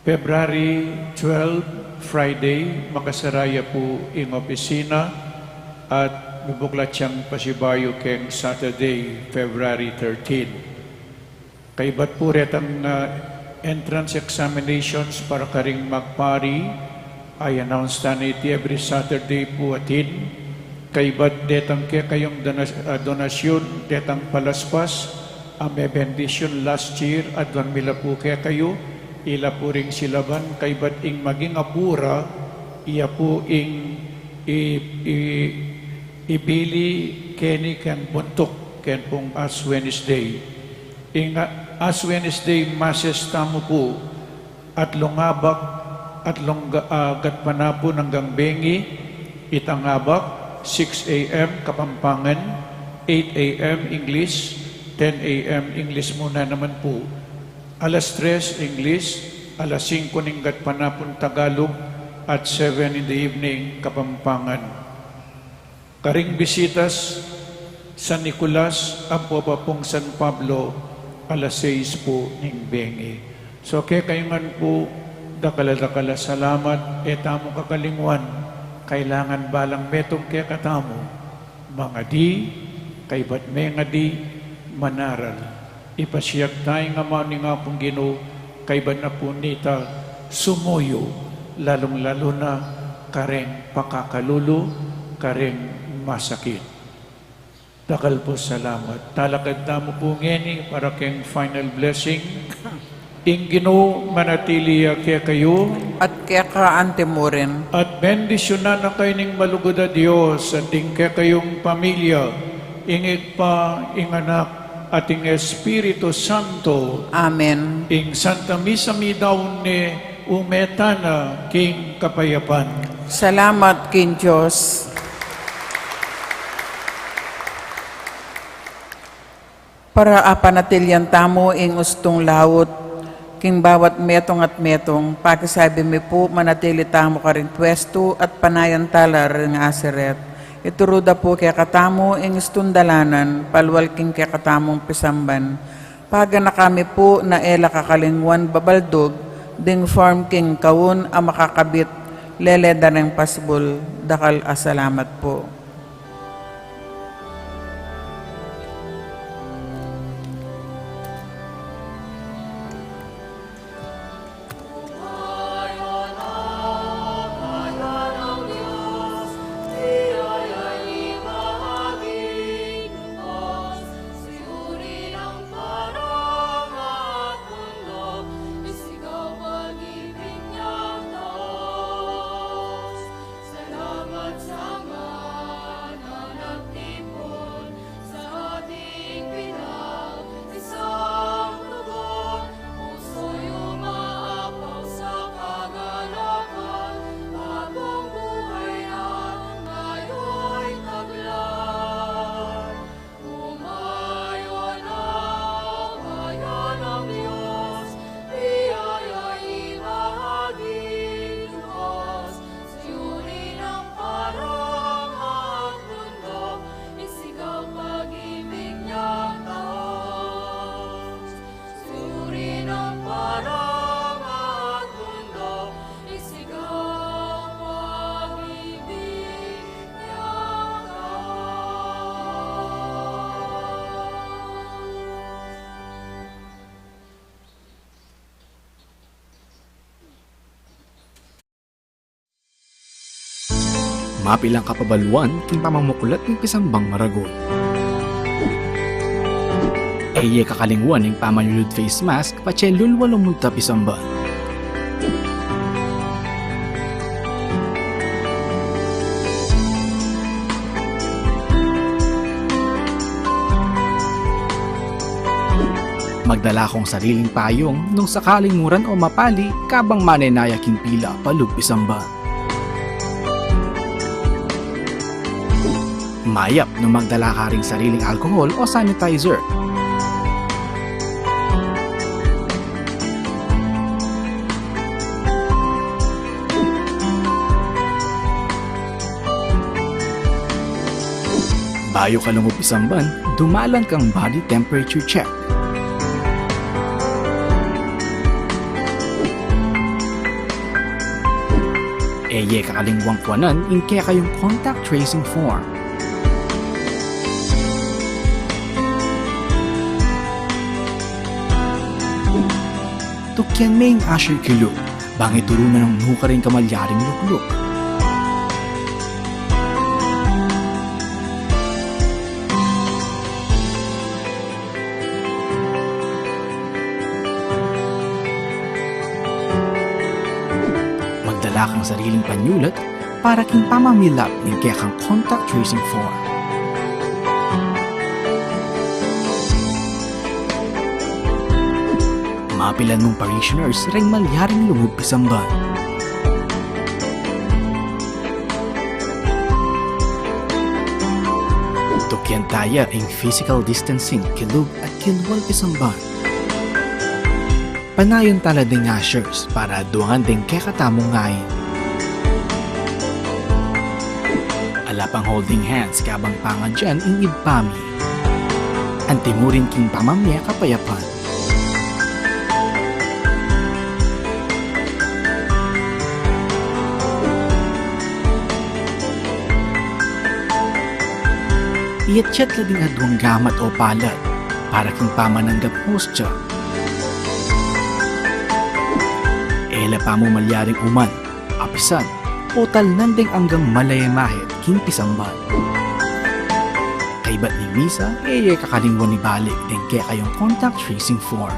February twelve, Friday, makasara ya pu ing opisina at bibuklat yang pasibayu keng Saturday, February thirteen. Kaybat pu retang, ah, entrance examinations para karing magpari, i-announce tana iti every Saturday pu atin. Kaybat detang kekayung dona-, ah, donasyun, detang palaspas a mebendisyun last year, adwan mi la pu kekayu, ila pu ring silaban, kaybat ing maging apu ra, iya pu ing i-, i-, ibili keni keng buntuk, ken pung Ash Wednesday. Ing Ash Wednesday masses tamu pu, atlung abak, atlung ga-, ah, gatpanapun anggang bengi, itang abak, six A M Kapampangan, eight A M English, ten A M English mu na naman pu. Alas tres English, alas singko ning gatpanapun Tagalog, at seven in the evening Kapampangan. Karing bisitas, San Nicolas, ampo pa pung San Pablo, alas sais pu ning bengi. So, kekayu ngan pu, dakal a dakal a salamat, e tamu kakalingwan, kailangan balang metung kekatamu, mangadi, kaybat mengadi, manaral. Ipasiag taya ing amanu ning Apung Ginu, kaybat na pu nita, sumuyu, lalung-lalu na kareng pakakalulu, kareng masakit. Dakal pu salamat. Talakad tamu pu ngeni para keng final blessing. Ing Ginu manatili ya kekayu. At keka anti mu rin. At bendisyunan na kayu ning malugud a Dios, at ding kekayung pamilya, ing Ibpa, ing Anak, at ing Espiritu Santo. Amen. Ing Santa Misa midaun ne, ume tana king kapayapan. Salamat king Dios. Para apanatilian tamu ing ustung laut king bawat metung at metung, pakisabi mi pu manatili tamu karing pwestu at panayan tala ring asiret. Ituru da pu kekatamu ing istundalanan, palual king kekatamung pisamban. Paganaka mi pu na e la kakalingwan babaldug ding form king kaun a makakabit lele da reng pasbul. Dakal a salamat pu. Salamat sa mga nanatipon sa ating pinag-isang lugod. Puso'y umaapaw sa kagalakan, bagong buhay na ngayo'y taglay. Umayon na, bayan ng Diyos, biyaya'y bahaging lubos. Suyuri ng parang at mundo, isigaw pag-ibig niyang taos. Suyuri ng parang at mundo, isigaw pag-ibig niyang taos. Mapilang kapabaluan king pamamuklat ning pisambang maragul. E ye kakalingwan ing pamanyulud face mask patse lulwa lumulta pisamban. Magdala kong sariling payong nung sakaling muran o mapali kabang manenaya king pila palub pisamban. Mayap nung magdala ka ring sariling alcohol o sanitizer. Bayu ka lungub pisamban, dumalan kang body temperature check. E ye kakalingwang kuanan ing kekayung contact tracing form. Tukyan me ing usher kilub, bang ituru na nung nukarin kamalyaring lukluk. Magdala kang sariling panyulat para king pamamilap ning kekang contact tracing form. Mapilan mung parishioners reng malyaring lungub pisamban. Tukyan taya ing physical distancing kilub at kilwal pisamban. Panayan tala ding ushers para aduangan ding kekatamung ngain. Ala pang holding hands kabang pangadyan ing Ibpa Mi. Antimurin king pamamie kapayapan. Iyatyat la ding aduang gamat o palad para king pamananggap hostya. E la pamu malyaring uman, apisan, o talnan ding anggang malayamahit king pisamban. Kaybat ning misa, e ye kakalingwan ibalik ding kekayung contact tracing form.